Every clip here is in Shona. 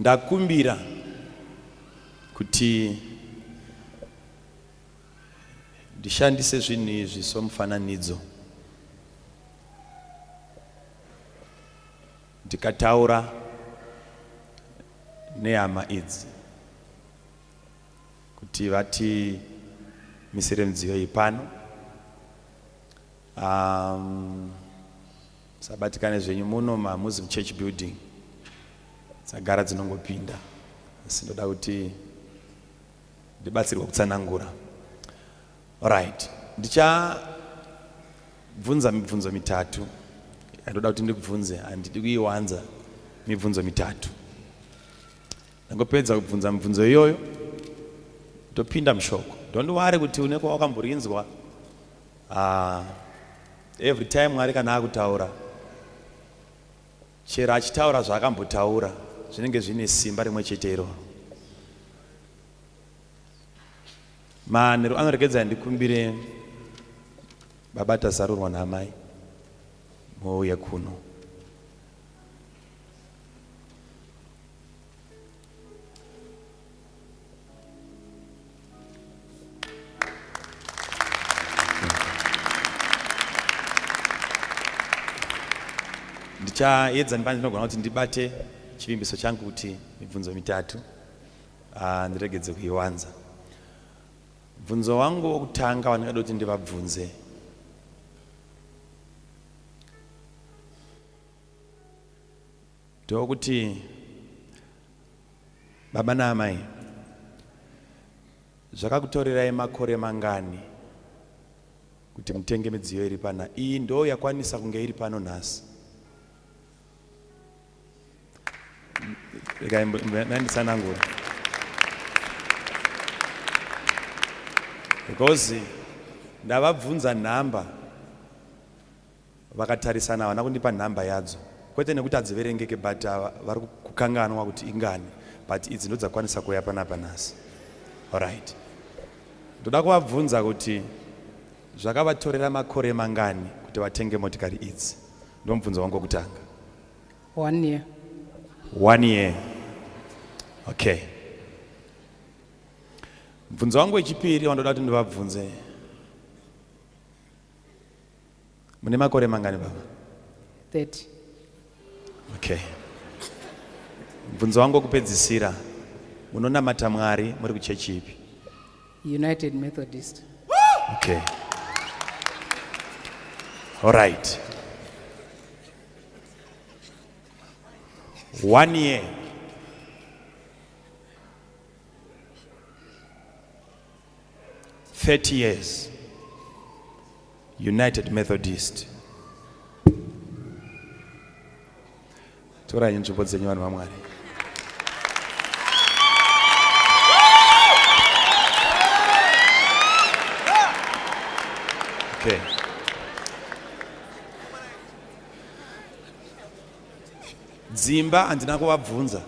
Ndakumbira kuti ndishandise zvinhu izvi somufananidzo. Ndikataura nehama idzi kuti vatimisire midziyo iyi pano. Um, Musabatikane zvenyu muno hamuzi muchurch building dzagara dzinongopinda asi ndoda kuti ndibatsirwe kutsanangura. Alright, ndichabvunza mibvunzo mitatu yandoda kuti ndikubvunze, handidi kuiwanza mibvunzo mitatu. Ndangopedza kubvunza mibvunzo iyoyo ndopinda mushoko. Don't worry kuti une kwawakamborinzwa. Ah, every time Mwari kana akutaura chero achitaura zvaakambotaura zvinenge zvine simba rimwe chete iroro. Manheru anoregedza ndikumbire baba Tazarurwa naamai muuye kuno. Ndichaedza ndinogona kuti ndibate chivimbiso changu kuti mibvunzo mitatu ah, ndiregedze kuiwanza. Mubvunzo wangu wokutanga wandingada kuti ndivabvunze ndewokuti baba naamai zvakakutorerai makore mangani kuti mutenge midziyo iri pana iyi ndo yakwanisa kunge iri pano nhasi regai nditsanangure because ndavabvunza nhamba Vakatarisana havana kundipa number yadzo kwete nekuti hadziverengeke but vari kukanganwa kuti ingani but idzi ndodzakwanisa kuuya panapa nhasi. Alright. Ndoda kuvabvunza kuti zvakavatorera makore mangani kuti vatenge motikari idzi? Ndomubvunzo wangu wekutanga. One year. One year. Okay. Mubvunzo wangu wechipiri wandoda kuti ndivabvunze Mune makore mangani baba? 30. Okay. Mubvunzo wangu wekupedzisira, munonamata Mwari muri kuchechi ipi? United Methodist. Okay. All right. One year. 30 years United Methodist. Torai nzvimbo dzenyu vanhu vaMwari. Okay. Dzimba handina kuvabvunza.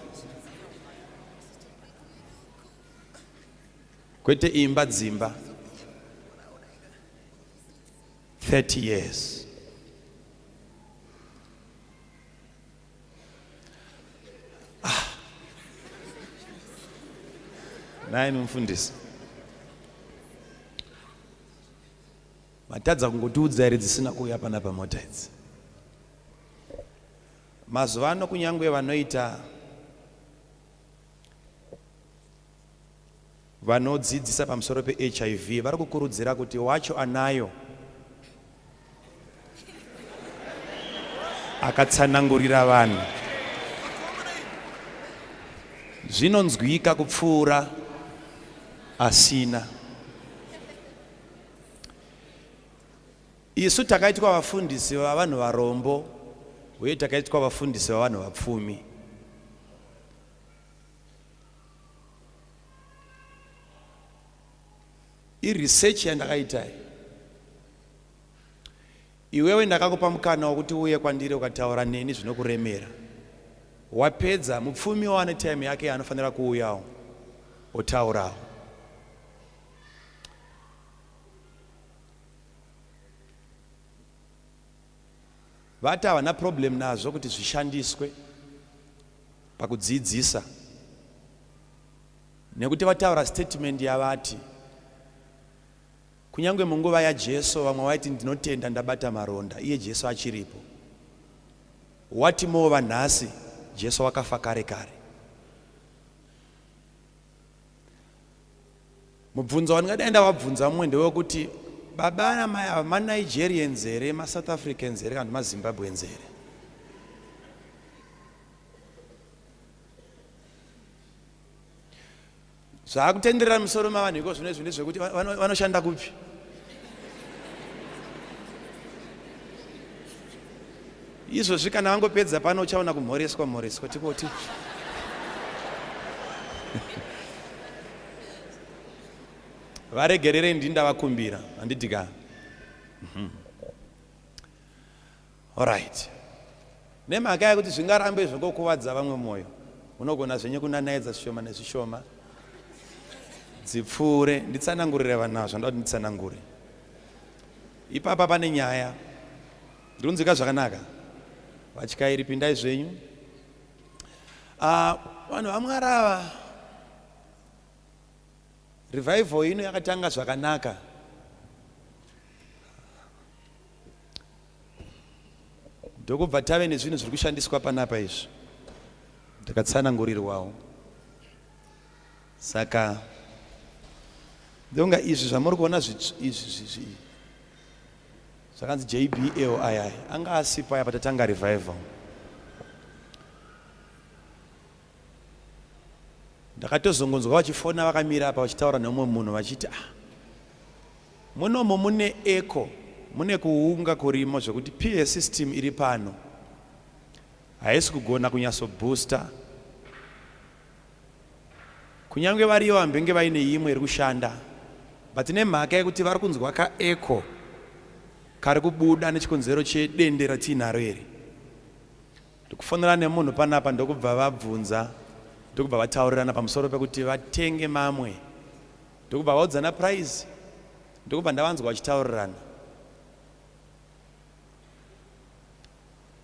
Kwete imba dzimba. 30 years. Ah. Nai mufundisi. Matadza kungotiudza here dzisina kuuya panapa mota idzi. Mazuva ano kunyangwe vanoita Vanodzidzisa pamusoro peHIV vari kukurudzira kuti wacho anayo akatsanangurira vanhu zvinonzwika kupfuura asina. Isu takaitwa vafundisi vavanhu varombo uye takaitwa vafundisi vavanhu vapfumi. Iresearch yandakaita iyi. Iwewe ndakakupa mukana wekuti uuye kwandiri ukataura neni zvinokuremera. Wapedza, mupfumiwo ane time yake yaanofanira kuuyawo otaurawo. Vati havana problem nazvo kuti zvishandiswe pakudzidzisa. Nekuti vataura statement yavati kunyange munguva yaJesu vamwe vaiti ndinotenda ndabata maronda iye Jesu achiripo. What more vanhasi Jesu wakafa kare kare. Mubvunzo wandingadai ndavabvunza mumwe ndewekuti baba namai ava maNigerians here, maSouth Africans here kana maZimbabweans here? Zvaakutenderera musoro mavanhu iko zvino izvi ndezvekuti vanoshanda kupi? Izvozvi kana vangopedza pano uchaona kumhoreswa mhoreswa tikoti varegererei ndini ndavakumbira handiti ka mhm. Alright. Nemhaka yekuti zvingarambe zvingokuvadza vamwe mwoyo, munogona zvenyu kunanaidza zvishoma nezvishoma dzipfuure. Nditsanangurire vanhu ava zvandoda kuti nditsanangure. Ipapa pane nyaya. Ndikunzwika zvakanaka? Vatyairi pindai zvenyu. Ah, vanhu vaMwari ava revival ino yakatanga zvakanaka. Ndokubva tave nezvinhu zviri kushandiswa panapa izvi ndakatsanangurirwawo. Saka ndonga izvi zvamuri kuona izvi zvakanzi JBL aya anga asipo aya patatanga revival. Ndakatozongonzwa vachifona vakamira apa vachitaura neumwe munhu vachiti ah, munomu mune echo, mune kuunga kurimo zvekuti PA system iri pano haisi kugona kunyatsobooster. Kunyange variyo vambenge vaine imwe iri kushanda but nemhaka yekuti vari kunzwa kaecho kari kubuda nechikonzero chedende ratiinaro iri. Ndikufonera nemunhu panapa ndokubva vabvunza ndokubva vataurirana pamusoro pekuti vatenge mamwe ndokubva vaudzana price ndokubva ndavanzwa vachitaurirana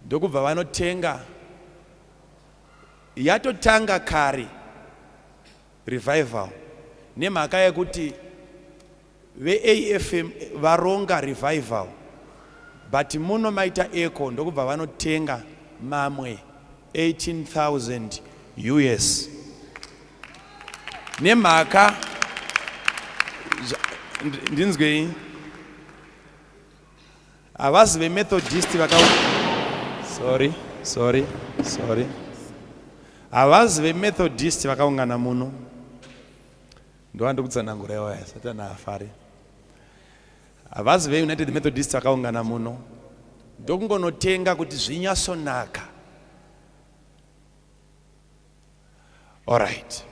ndokubva vanotenga yatotanga kare revival nemhaka yekuti VeAFM varonga revival but muno maita echo ndokubva vanotenga mamwe 18000 us nemhaka ndinzwei havazi vemethodist vaka sorry sorry sorry havazi vemethodist vakaungana muno Ndowandikutsanangura iwaya satani haafari. Havazi veUnited Methodist vakaungana muno. Ndokungonotenga kuti zvinyasonaka. Alright.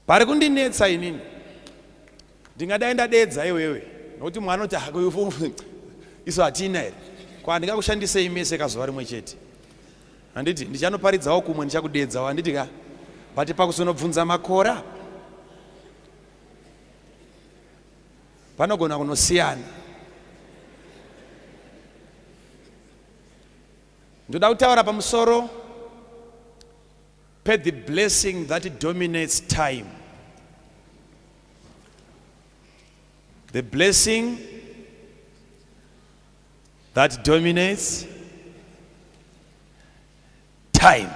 Pari kundinetsa inini. Ndingadai ndadeedza iwewe nokuti mwana uti isu hatina here. Ko handingakushandisei mese kazuva rimwe chete. Handiti ndichanoparidzawo kumwe ndichakudeedzawo handiti ka? But pakuzonobvunza makora panogona kunosiyana. Ndoda kutaura pamusoro pe the blessing that dominates time. The blessing that dominates time.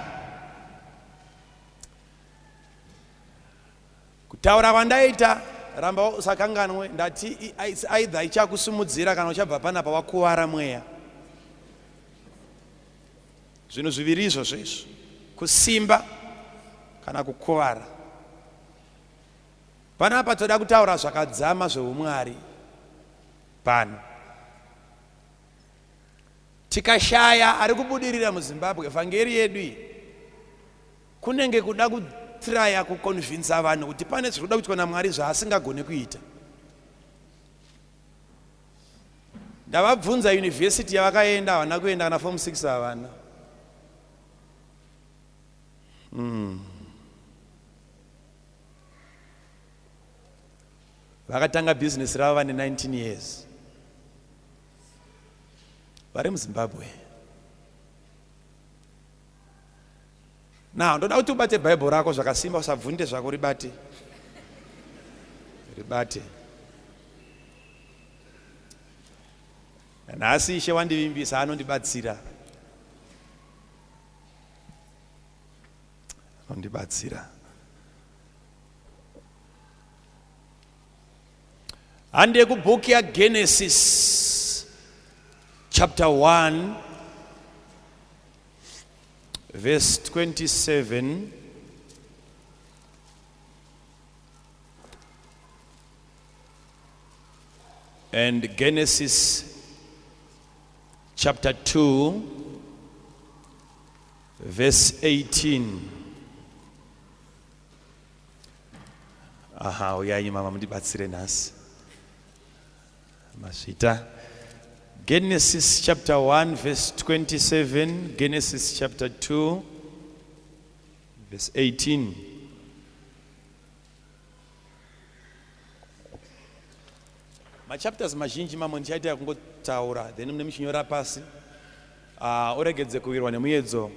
Kutaura kwandaita ramba usakanganwe ndati either ichakusumudzira kana uchabva panapa wakuvara mweya. Zvinhu zviviri izvozvo izvo, kusimba kana kukuvara. Panapa toda kutaura zvakadzama zveumwari pano. Tikashaya ari kubudirira muZimbabwe, vhangeri yedu iyi kunenge kuda kutraya kuconvinsa vanhu kuti pane zviri kuda kuitwa naMwari zvaasingagone kuita. Ndavabvunza university yavakaenda havana kuenda kana form 6 havana. Mm. Vakatanga business ravo vane 19 years. Vari muZimbabwe. Now ndoda kuti ubate Bible rako zvakasimba usabvunde zvako ribate. Ribate. Nhasi Ishe wandivimbisa anondibatsira. Anondibatsira. Hande kubook yaGenesis chapter 1 verse 27 and Genesis chapter 2 verse 18. Aha, uyai mama mundibatsire nhasi. Mazvita. Genesis chapter 1 verse 27, Genesis chapter 2 verse 18. Machapters mazhinji mamwe ndichaita yakungotaura then mune muchinyora pasi. Uh, uregedze kuwirwa nemuedzo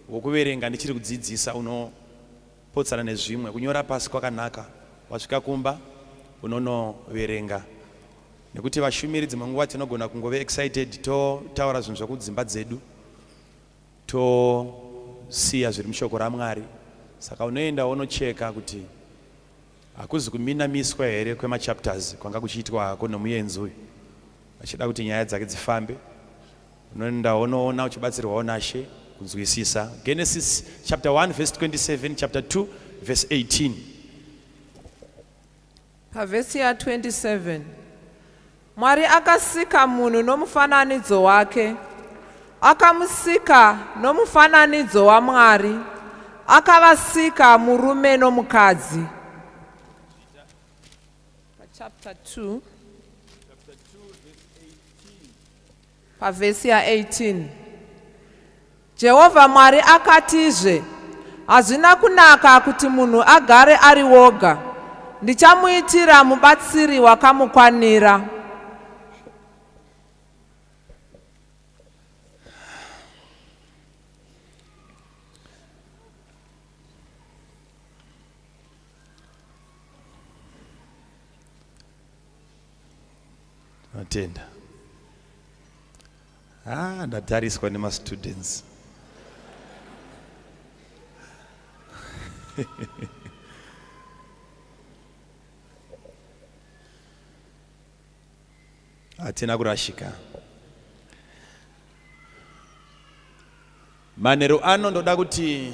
wokuverenga ndichiri kudzidzisa unopotsana nezvimwe. Kunyora pasi kwakanaka. Wasvika kumba unonoverenga nekuti vashumiri dzimwe nguva tinogona kungove excited totaura zvinhu zvekudzimba dzedu tosiya zviri mushoko raMwari. Saka unoenda wonocheka kuti hakuzi kuminamiswa here kwemachapters kwanga kuchiitwa hako nomuyenzi uyu achida kuti nyaya dzake dzifambe. Unoenda wonoona uchibatsirwawo naShe kunzwisisa. Genesis chapter 1 verse 27, chapter 2 verse 18. Pavhesi ya 27 Mwari akasika munhu nomufananidzo wake, akamusika nomufananidzo waMwari, akavasika murume nomukadzi. Chapter 2 pavhesi ya 18 Jehovha Mwari akatizve, Hazvina kunaka kuti munhu agare ari woga. Ndichamuitira mubatsiri wakamukwanira. Tinotenda. Ah, ndatariswa nemastudents. Hatina kurashika. Manheru ano ndoda kuti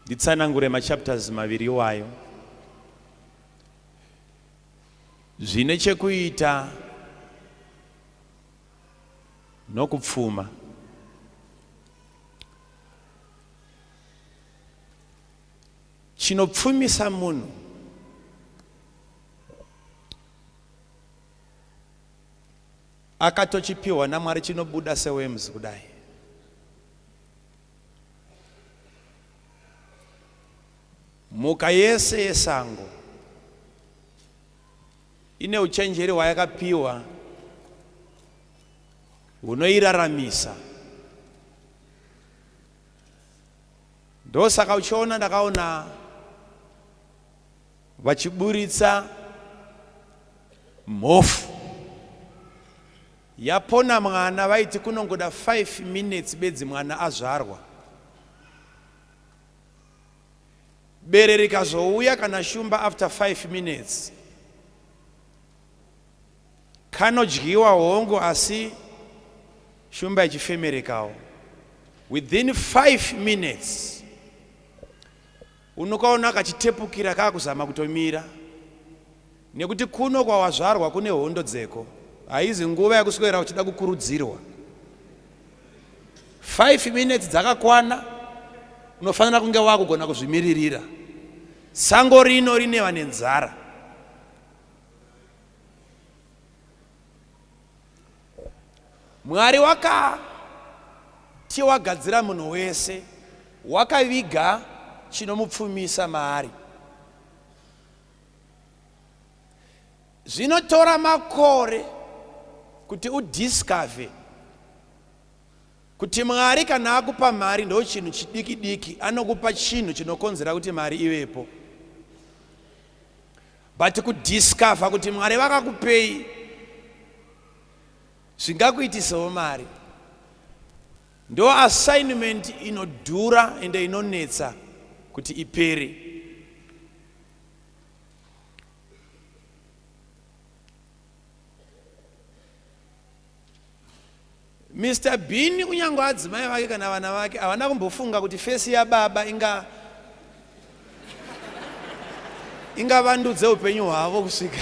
nditsanangure machapters maviri iwayo. Zvine chekuita nokupfuma. Chinopfumisa munhu akatochipiwa naMwari chinobuda seworms kudai. Mhuka yese yesango ine uchenjeri hwayakapiwa hunoiraramisa. Ndosaka uchiona ndakaona vachiburitsa mhofu yapona mwana, vaiti kunongoda 5 minutes bedzi mwana azvarwa. Bere rikazouya kana shumba after 5 minutes kanodyiwa hongu asi shumba ichifemerekawo within 5 minutes unokaona kachitepukira kakuzama kutomira nekuti kuno kwawazvarwa kune hondo dzeko haizi nguva yekuswera uchida kukurudzirwa 5 minutes dzakakwana unofanira kunge wakugona kuzvimiririra sango rino rine vane nzara mwari wakati wagadzira munhu wese wakaviga chinomupfumisa maari Zvinotora makore kuti udiscover. Kuti Mwari kana akupa mari ndo chinhu chidiki diki, anokupa chinhu chinokonzera kuti mari ivepo. But kudiscover kuti Mwari vakakupei zvingakuitisewo mari ndo assignment inodhura ende inonetsa kuti ipere. Mr Bean kunyange adzimai vake kana vana vake havana kumbofunga kuti fesi yababa inga ingavandudze upenyu hwavo kusvika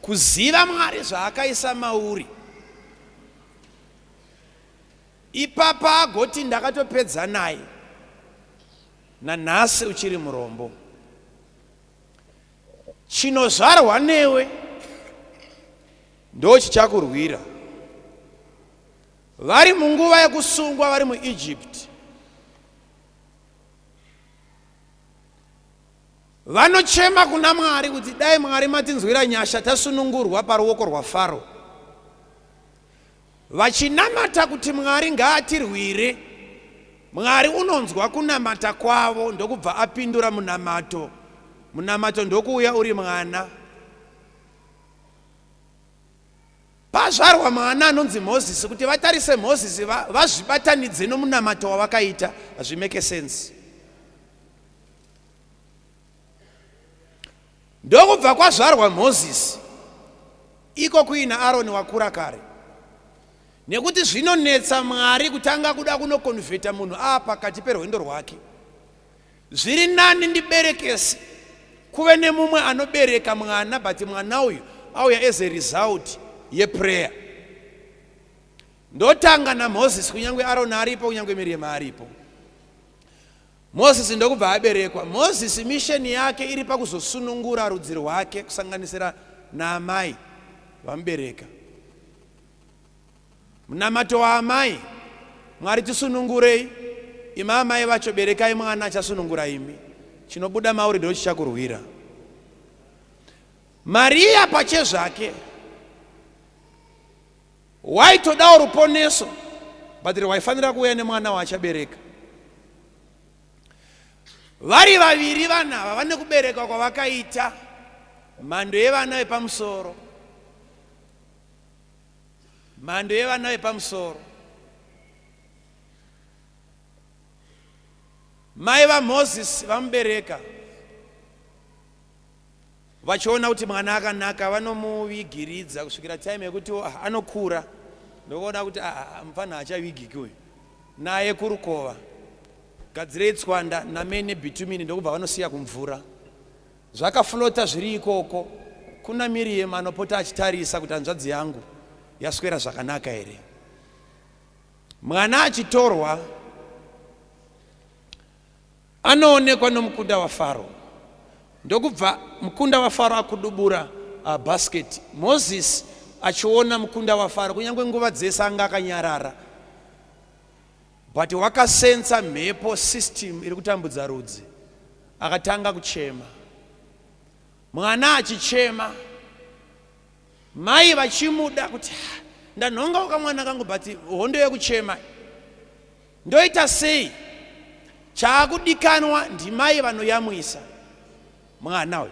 kuziva Mwari zvaakaisa mauri ipapa agoti ndakatopedza naye Nanhasi uchiri murombo. Chinozvarwa newe ndochichakurwira. Vari munguva yekusungwa vari muEgypt vanochema kuna Mwari kuti dai Mwari matinzwira nyasha tasunungurwa paruoko rwaFaro. Vachinamata kuti Mwari ngaatirwire. Mwari unonzwa kunamata kwavo ndokubva apindura munamato. Munamato ndokuuya uri mwana. Pazvarwa mwana anonzi Mozisi kuti vatarise Mozisi vazvibatanidze nomunamato wavakaita hazvimeke sense. Ndokubva kwazvarwa Mozisi iko kuina Aroni wakura kare. Nekuti zvinonetsa Mwari kutanga kuda kunokonvheta munhu aa pakati perwendo rwake. Zviri nani ndiberekese kuve nemumwe anobereka mwana but mwana uyu auya as a result yeprayer. Ndotanga naMozisi kunyange Aroni aripo kunyange Miriam aripo. Mozisi ndokubva aberekwa. Mozisi misheni yake iri pakuzosunungura rudzi rwake kusanganisira naamai vamubereka. Munamato waamai, Mwari tisunungurei, imi amai vacho berekai mwana achasunungura imi. Chinobuda mauri ndochichakurwira. Maria pachezvake Waitodawo ruponeso but rwaifanira kuuya nemwana waachabereka. Vari vaviri vana ava vane kuberekwa kwavakaita mhando yevana vepamusoro, mhando yevana vepamusoro. Mai vaMoses vamubereka Vachiona kuti mwana akanaka vanomuvigiridza kusvikira time yekuti ah, anokura ndokuona kuti ah, ah, mupfanha haachavigiki uyu naye kurukova gadzirei tswanda name nebitumini ndokubva vanosiya kumvura zvakaflota zviri ikoko kuna Miriam anopota achitarisa kuti hanzvadzi yangu yaswera zvakanaka here mwana achitorwa Anoonekwa nomukunda waFaro. Ndokubva mukunda waFaro akudubura uh, basket. Moses achiona mukunda waFaro kunyange nguva dzese anga akanyarara but wakasensa mhepo system iri kutambudza rudzi akatanga kuchema mwana achichema Mai vachimuda kuti ndanhongawo kamwana kangu but hondo yekuchema ndoita sei chaakudikanwa ndimai vanoyamwisa mwana uyu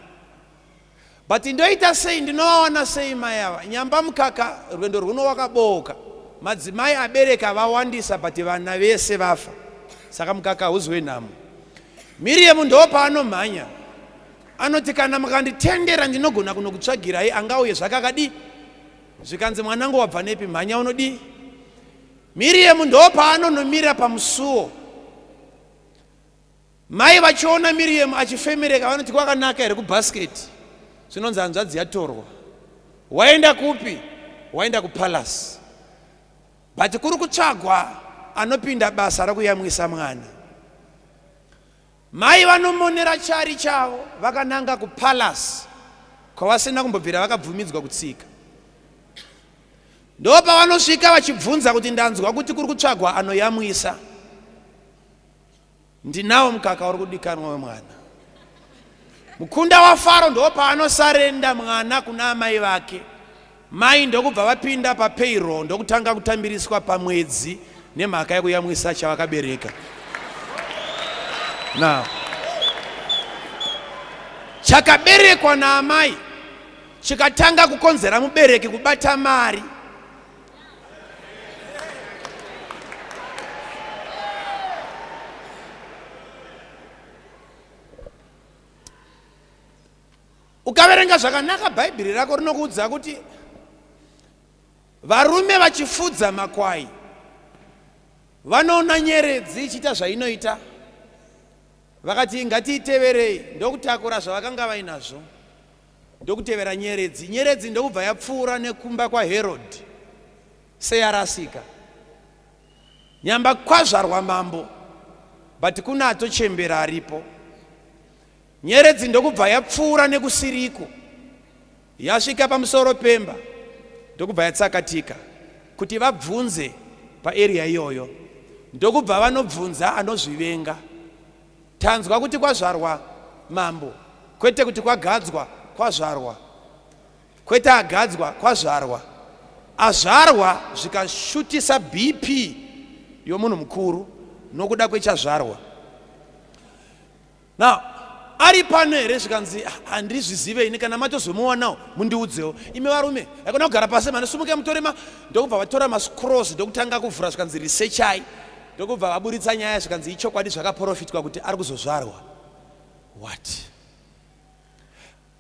but ndoita sei ndinovawana sei mai ava nyamba mukaka rwendo rwuno wakabooka madzimai abereka vawandisa but vana vese vafa saka mukaka hauzi wenhamo Miriam ndopaanomhanya Anoti kana mukanditendera ndinogona kunokutsvagirai angauye zvake akadii? Zvikanzi mwanangu wabva nepi mhanya unodii? Miriam ndopaanonomira pamusuwo. Mai vachiona Miriam achifemereka vanoti kwakanaka here kubasket? Zvinonzi hanzvadzi yatorwa. Waenda kupi? Waenda kupalace. But kuri kutsvagwa anopinda basa rokuyamwisa mwana. Mai vanomonera chari chavo vakananga kupalace kwavasina kumbobvira vakabvumidzwa kutsika. Ndopavanosvika vachibvunza kuti ndanzwa kuti kuri kutsvagwa anoyamwisa. Ndinawo mukaka uri kudikanwa wemwana. Mukunda waFaro ndopaanosarenda mwana kuna amai vake. Mai ndokubva vapinda papayroll ndokutanga kutambiriswa pamwedzi nemhaka yekuyamwisa chavakabereka. Now, chakaberekwa naamai chikatanga kukonzera mubereki kubata mari. Ukaverenga zvakanaka Bhaibheri rako rinokuudza kuti varume vachifudza makwai vanoona nyeredzi ichiita zvainoita, vakati ngatiiteverei, ndokutakura zvavakanga vainazvo ndokutevera nyeredzi. Nyeredzi ndokubva yapfuura nekumba kwaHerodhi seyarasika. Nyamba kwazvarwa mambo but kune atochembera aripo. Nyeredzi ndokubva yapfuura nekusiriko yasvika pamusoro pemba ndokubva yatsakatika kuti vabvunze paarea iyoyo ndokubva vanobvunza anozvivenga. Tanzwa kuti kwazvarwa mambo kwete kuti kwagadzwa kwazvarwa. Kwete agadzwa kwazvarwa. Azvarwa zvikashutisa BP yomunhu mukuru nokuda kwechazvarwa. Now ari pano here zvikanzi handizvizive ini kana matozomuwanawo mundiudzewo. Imi varume haikona kugara pasi mhani sumukai mutore ma ndokubva vatora mascrolls ndokutanga kuvhura zvikanzi researchai ndokubva vaburitsa nyaya zvikanzi ichokwadi zvakaprofitwa kuti ari kuzozvarwa. What?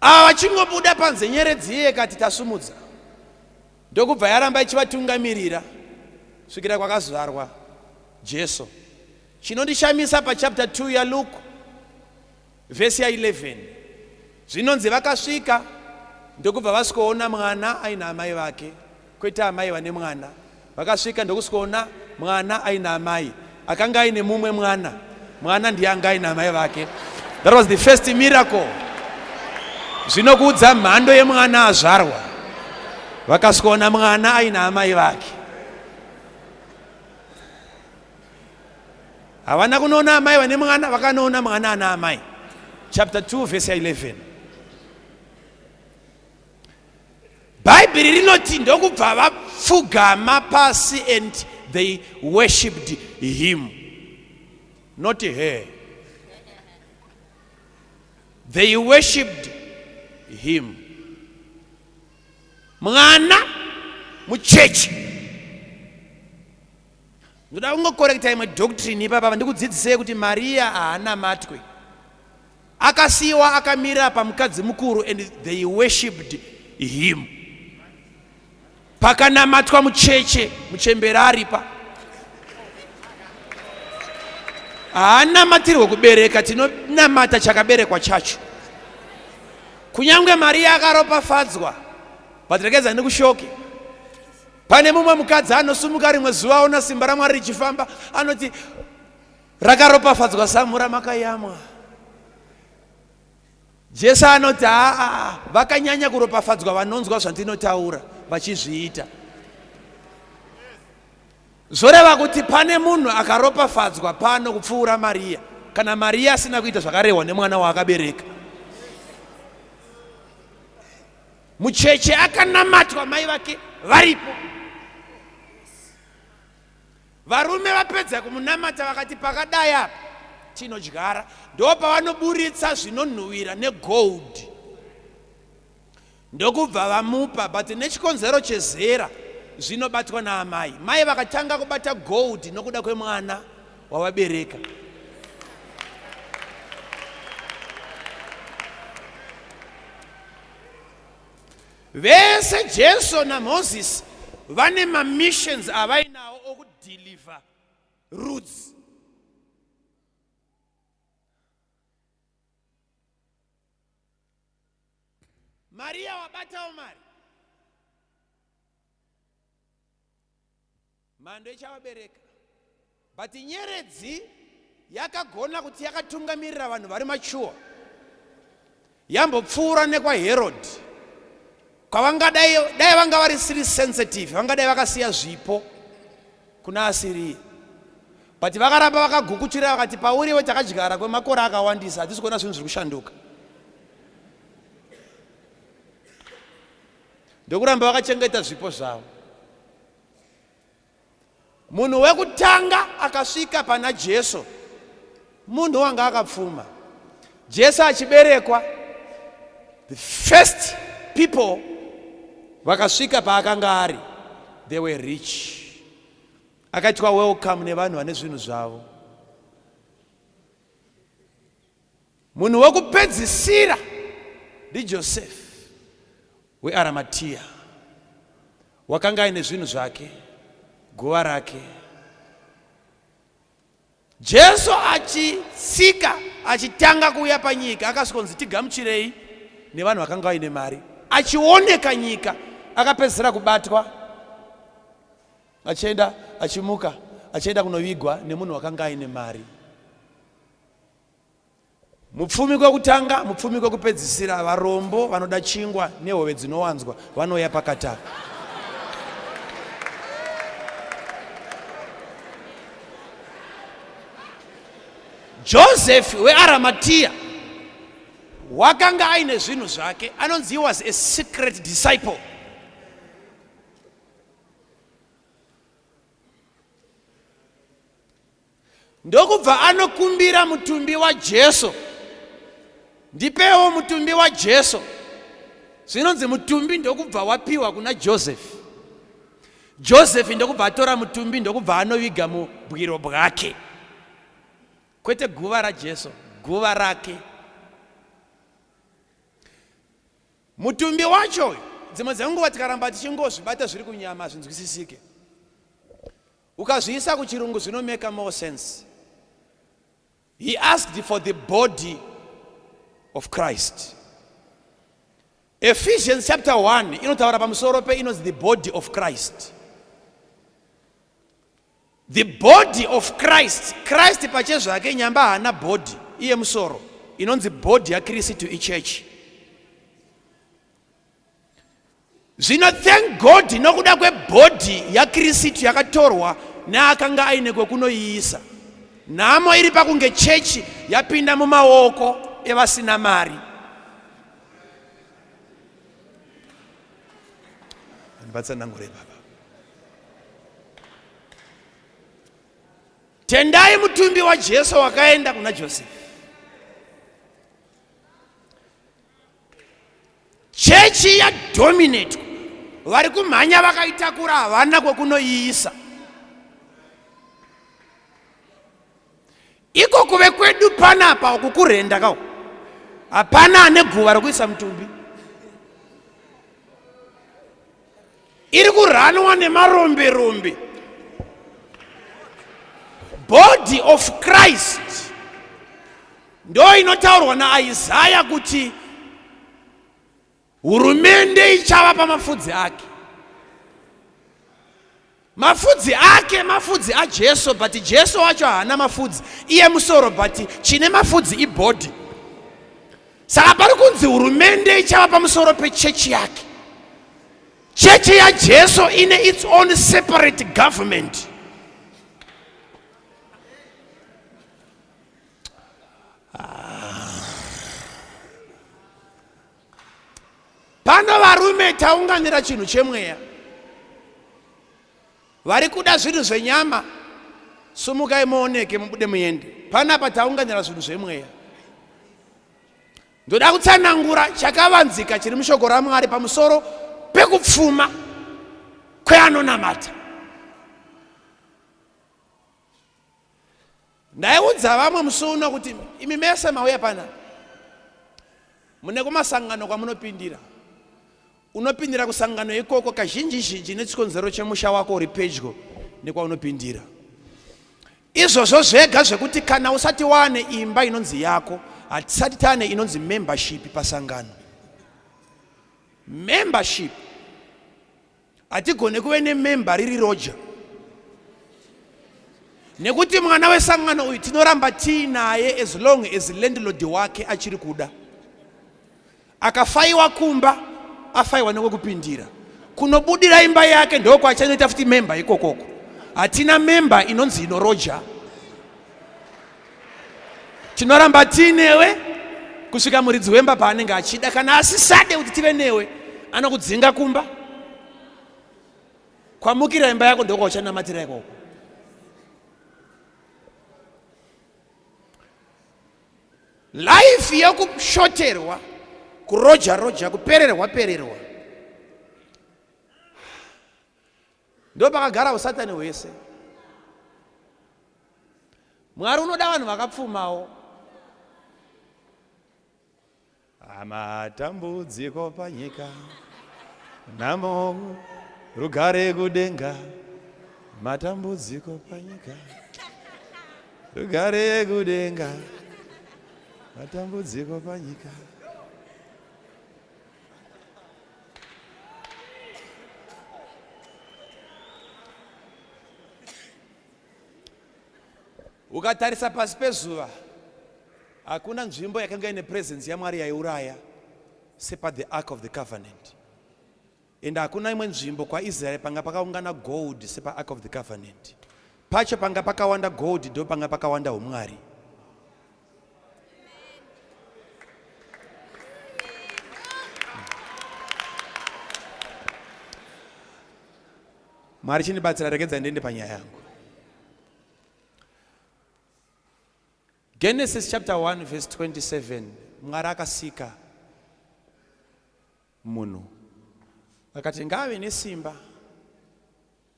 Ava vachingobuda panze nyeredzi iye ikati tasumudza ndokubva yaramba ichivatungamirira svikira kwakazvarwa Jesu. Chinondishamisa pachapter 2 yaLuke vhesi ya11 zvinonzi vakasvika ndokubva vasvikoona mwana aina amai vake kwete amai vane mwana. Vakasvika ndokusvikoona mwana aina amai akanga aine mumwe mwana, mwana ndiye anga aina amai vake. That was the first miracle. Zvinokuudza mhando yemwana azvarwa. Vakasvikoona mwana aina amai vake. Havana kunoona amai vane mwana, vakanoona mwana ana amai. Chapter 2 verse 11. Bhaibheri rinoti ndokubva vapfugama pasi and they worshipped him not her. They worshipped him. Mwana muchechi. Ndoda kungokorekta imwe doctrine ipapa ndikudzidzisei kuti Maria haanamatwe. Akasiiwa akamira pamukadzi mukuru and they worshipped him. Pakanamatwa mucheche muchembere aripa. Haanamatirwe kubereka, tinonamata chakaberekwa chacho. Kunyange Maria akaropafadzwa, but regedza ndikushoke. Pane mumwe mukadzi anosumuka rimwe zuva aona simba raMwari richifamba, anoti rakaropafadzwa zamu ramakayamwa. Jesu anoti aa, vakanyanya kuropafadzwa vanonzwa zvandinotaura vachizviita. Zvoreva kuti pane munhu akaropafadzwa pano kupfuura Mariya, kana Mariya asina kuita zvakarehwa nemwana waakabereka. Mucheche akanamatwa mai vake varipo. Varume vapedza kumunamata vakati pakadai apa tinodyara, ndopavanoburitsa zvinonhuwira negold ndokubva vamupa, but nechikonzero chezera zvinobatwa naamai. Mai vakatanga kubata gold nokuda kwemwana wavabereka. Vese Jesu naMoses vane mamissions avainawo okudeliver rudzi. Maria wabatawo mari. Mhando ichavabereka. But nyeredzi yakagona kuti yakatungamirira vanhu vari mature. Yambopfuura nekwaHerod kwavangadai dai vanga vari siri sensitive vangadai vakasiya zvipo kuna asiriye but vakaramba vakagukuchira vakati pauri iwe takadyara kwemakore akawandisa hatisi kuona zvinhu zviri kushanduka. Ndokuramba vakachengeta zvipo zvavo. Munhu wekutanga akasvika pana Jesu munhu wanga akapfuma. Jesu achiberekwa, the first people vakasvika paakanga ari, they were rich. Akaitwa welcome nevanhu vane zvinhu zvavo. Munhu wekupedzisira ndiJosefa weAramatia, wakanga aine zvinhu zvake, guva rake. Jesu achitsika achitanga kuuya panyika akasvikonzi tigamuchirei nevanhu vakanga vaine mari. Achioneka nyika akapedzisira kubatwa achienda achimuka achienda kunovigwa nemunhu wakanga aine mari. Mupfumi kwekutanga, mupfumi kwekupedzisira, varombo vanoda chingwa nehove dzinowanzwa vanouya pakati apa. Joseph weAramatia wakanga aine zvinhu zvake, anonzi he was a secret disciple. Ndokubva anokumbira mutumbi waJesu, ndipewo mutumbi waJesu. Zvinonzi mutumbi ndokubva wapiwa kuna Joseph. Joseph ndokubva atora mutumbi ndokubva anoviga mubwiro bwake, kwete guva raJesu, guva rake. Mutumbi wacho uyu, dzimwe dzenguva tikaramba tichingozvibata zviri kunyama hazvinzwisisike. Ukazviisa kuchirungu zvino make more sense. He asked for the body of Christ. Ephesians chapter 1 inotaura pamusoro pe inonzi the body of Christ. The body of Christ. Christ pachezvake nyamba haana body, iye musoro. Inonzi body yaKristu ichechi. Zvino thank God nokuda kwebhodhi yaKirisitu yakatorwa neakanga aine kwekunoiisa. Nhamo iri pakunge chechi yapinda mumaoko evasina mari. Ndibatsanangure baba. Tendai mutumbi waJesu wakaenda kuna Josefa. Chechi yadominatwa, vari kumhanya vakaitakura havana kwekunoiisa. Iko kuve kwedu panapa uku kurenda kawo, hapana ane guva rokuisa mutumbi. Iri kuranwa nemarombe rombe. Body of Christ ndo inotaurwa naIsaya kuti hurumende ichava pamafudzi ake. Mafudzi ake mafudzi aJesu, but Jesu wacho haana mafudzi, iye musoro, but chine mafudzi ibody. Saka pari kunzi hurumende ichava pamusoro pechechi yake. Chechi yaJesu ine its own separate government. Pano varume taunganira chinhu chemweya. Vari kuda zvinhu zvenyama, sumukai muoneke mubude muende. Panapa taunganira zvinhu zvemweya. Ndoda kutsanangura chakavanzika chiri mushoko raMwari pamusoro pekupfuma kweanonamata. Ndaiudza vamwe musi uno kuti imi mese mauya pana mune kumasangano kwamunopindira. Unopindira kusangano ikoko kazhinji zhinji nechikonzero chemusha wako uri pedyo nekwaunopindira. Izvozvo zvega zvekuti kana usati waane imba inonzi yako, hatisati taane inonzi membership pasangano. Membership Hatigone kuve nememba riri roja nekuti mwana wesangano uyu tinoramba tiinaye as long as landlord wake achiri kuda. Akafaiwa kumba afaiwa nekwekupindira kunobudira imba yake ndokwachanoita futi memba ikokoko. Hatina memba inonzi inoroja. Tinoramba tiinewe kusvika muridzi wemba paanenge achida. Kana asisade kuti tive newe, Anokudzinga kumba. Kwamukira imba yako ndokwauchanamatira ikoko. Life yekushoterwa, kuroja roja, kupererwa pererwa. Ndopakagara usatani hwese. Mwari unoda vanhu vakapfumawo. Matambudziko panyika, nhamo, rugare kudenga. Matambudziko panyika, rugare kudenga. Matambudziko panyika. Ukatarisa pasi pezuva, hakuna nzvimbo yakanga ine presence yaMwari yaiuraya sepa the Ark of the Covenant. And hakuna imwe nzvimbo kwaIsraeri panga pakaungana gold sepa Ark of the Covenant. Pacho panga pakawanda gold ndo panga pakawanda umwari. Mwari chindibatsira, regedza ndiende panyaya yangu. Genesis chapter 1 verse 27, Mwari akasika munhu akati ngaave nesimba,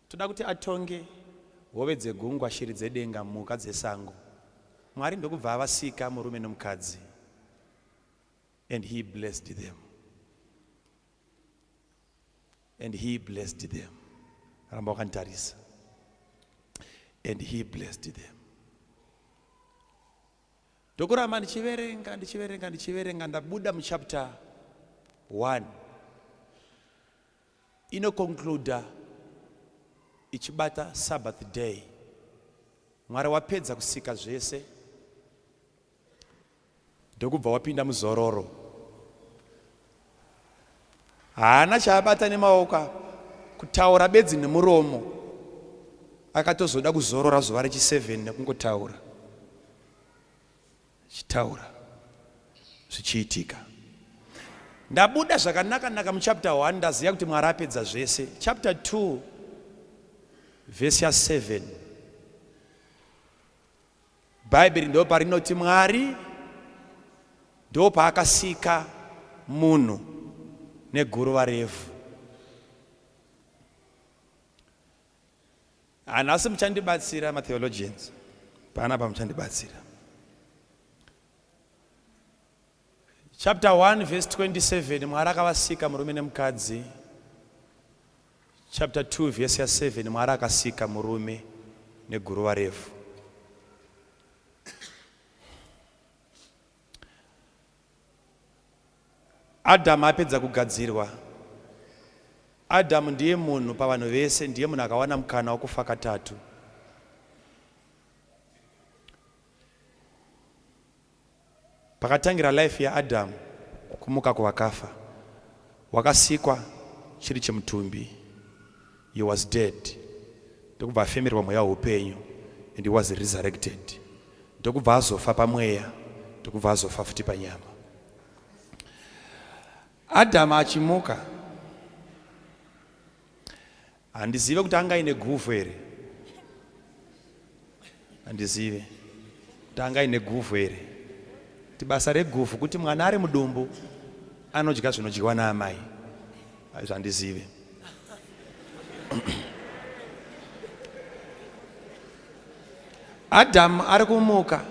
toda kuti atonge hove dzegungwa, shiri dzedenga, mhuka dzesango. Mwari ndokubva avasika murume nomukadzi, and he blessed them. And he blessed them. Ramba wakanditarisa. And he blessed them. Ndokuramba ndichiverenga, ndichiverenga, ndichiverenga, ndabuda muchapter 1. Inoconcluda ichibata Sabbath day. Mwari wapedza kusika zvese, ndokubva wapinda muzororo. Haana chaabata nemaoko apa, kutaura bedzi nemuromo. Akatozoda kuzorora zuva rechi7 nekungotaura, chitaura zvichiitika. Ndabuda zvakanaka naka muchapter 1, ndaziva kuti Mwari apedza zvese. Chapter 2 verse ya 7, Bhaibheri ndo parinoti Mwari ndo paakasika munhu neguruva revhu. Hanhasi muchandibatsira matheologians panapa, muchandibatsira. Chapter 1 verse 27, Mwari akavasika murume nemukadzi. Chapter 2 verse ya 7, Mwari akasika murume neguruva revhu. Adamu apedza kugadzirwa. Adamu ndiye munhu pavanhu vese, ndiye munhu akawana mukana wekufa katatu. Pakatangira life yaAdamu kumuka kuvakafa, wakasikwa chiri chimutumbi. He was dead, ndokubva afemerwa mweya weupenyu, and he was resurrected, ndokubva azofa pamweya, ndokubva azofa futi panyama. Adamu achimuka, handizive kuti anga aine guvhu here, handizive kuti anga aine guvhu here. Kuti basa reguvhu kuti mwana ari mudumbu anodya zvinodyiwa naamai, zvandizive. Adamu ari kumuka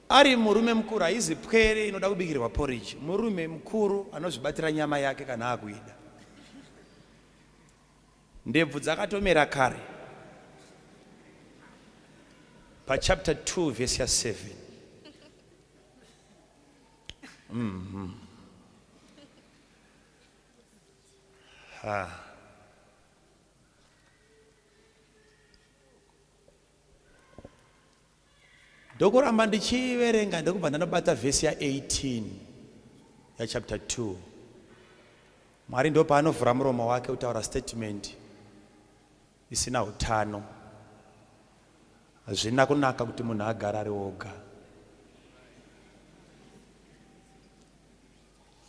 ari murume mukuru, haizi pwere inoda kubikirwa porridge, murume mukuru anozvibatira nyama yake kana akuida. Ndebvu dzakatomera kare. Pachapter 2 verse ya 7. Ha. Ndokuramba ndichiverenga, ndokubva ndanobata vhesi ya 18 yachapter 2. Mwari ndopaanovhura muromo wake kutaura statement isina utano. Hazvina kunaka kuti munhu agare ari oga.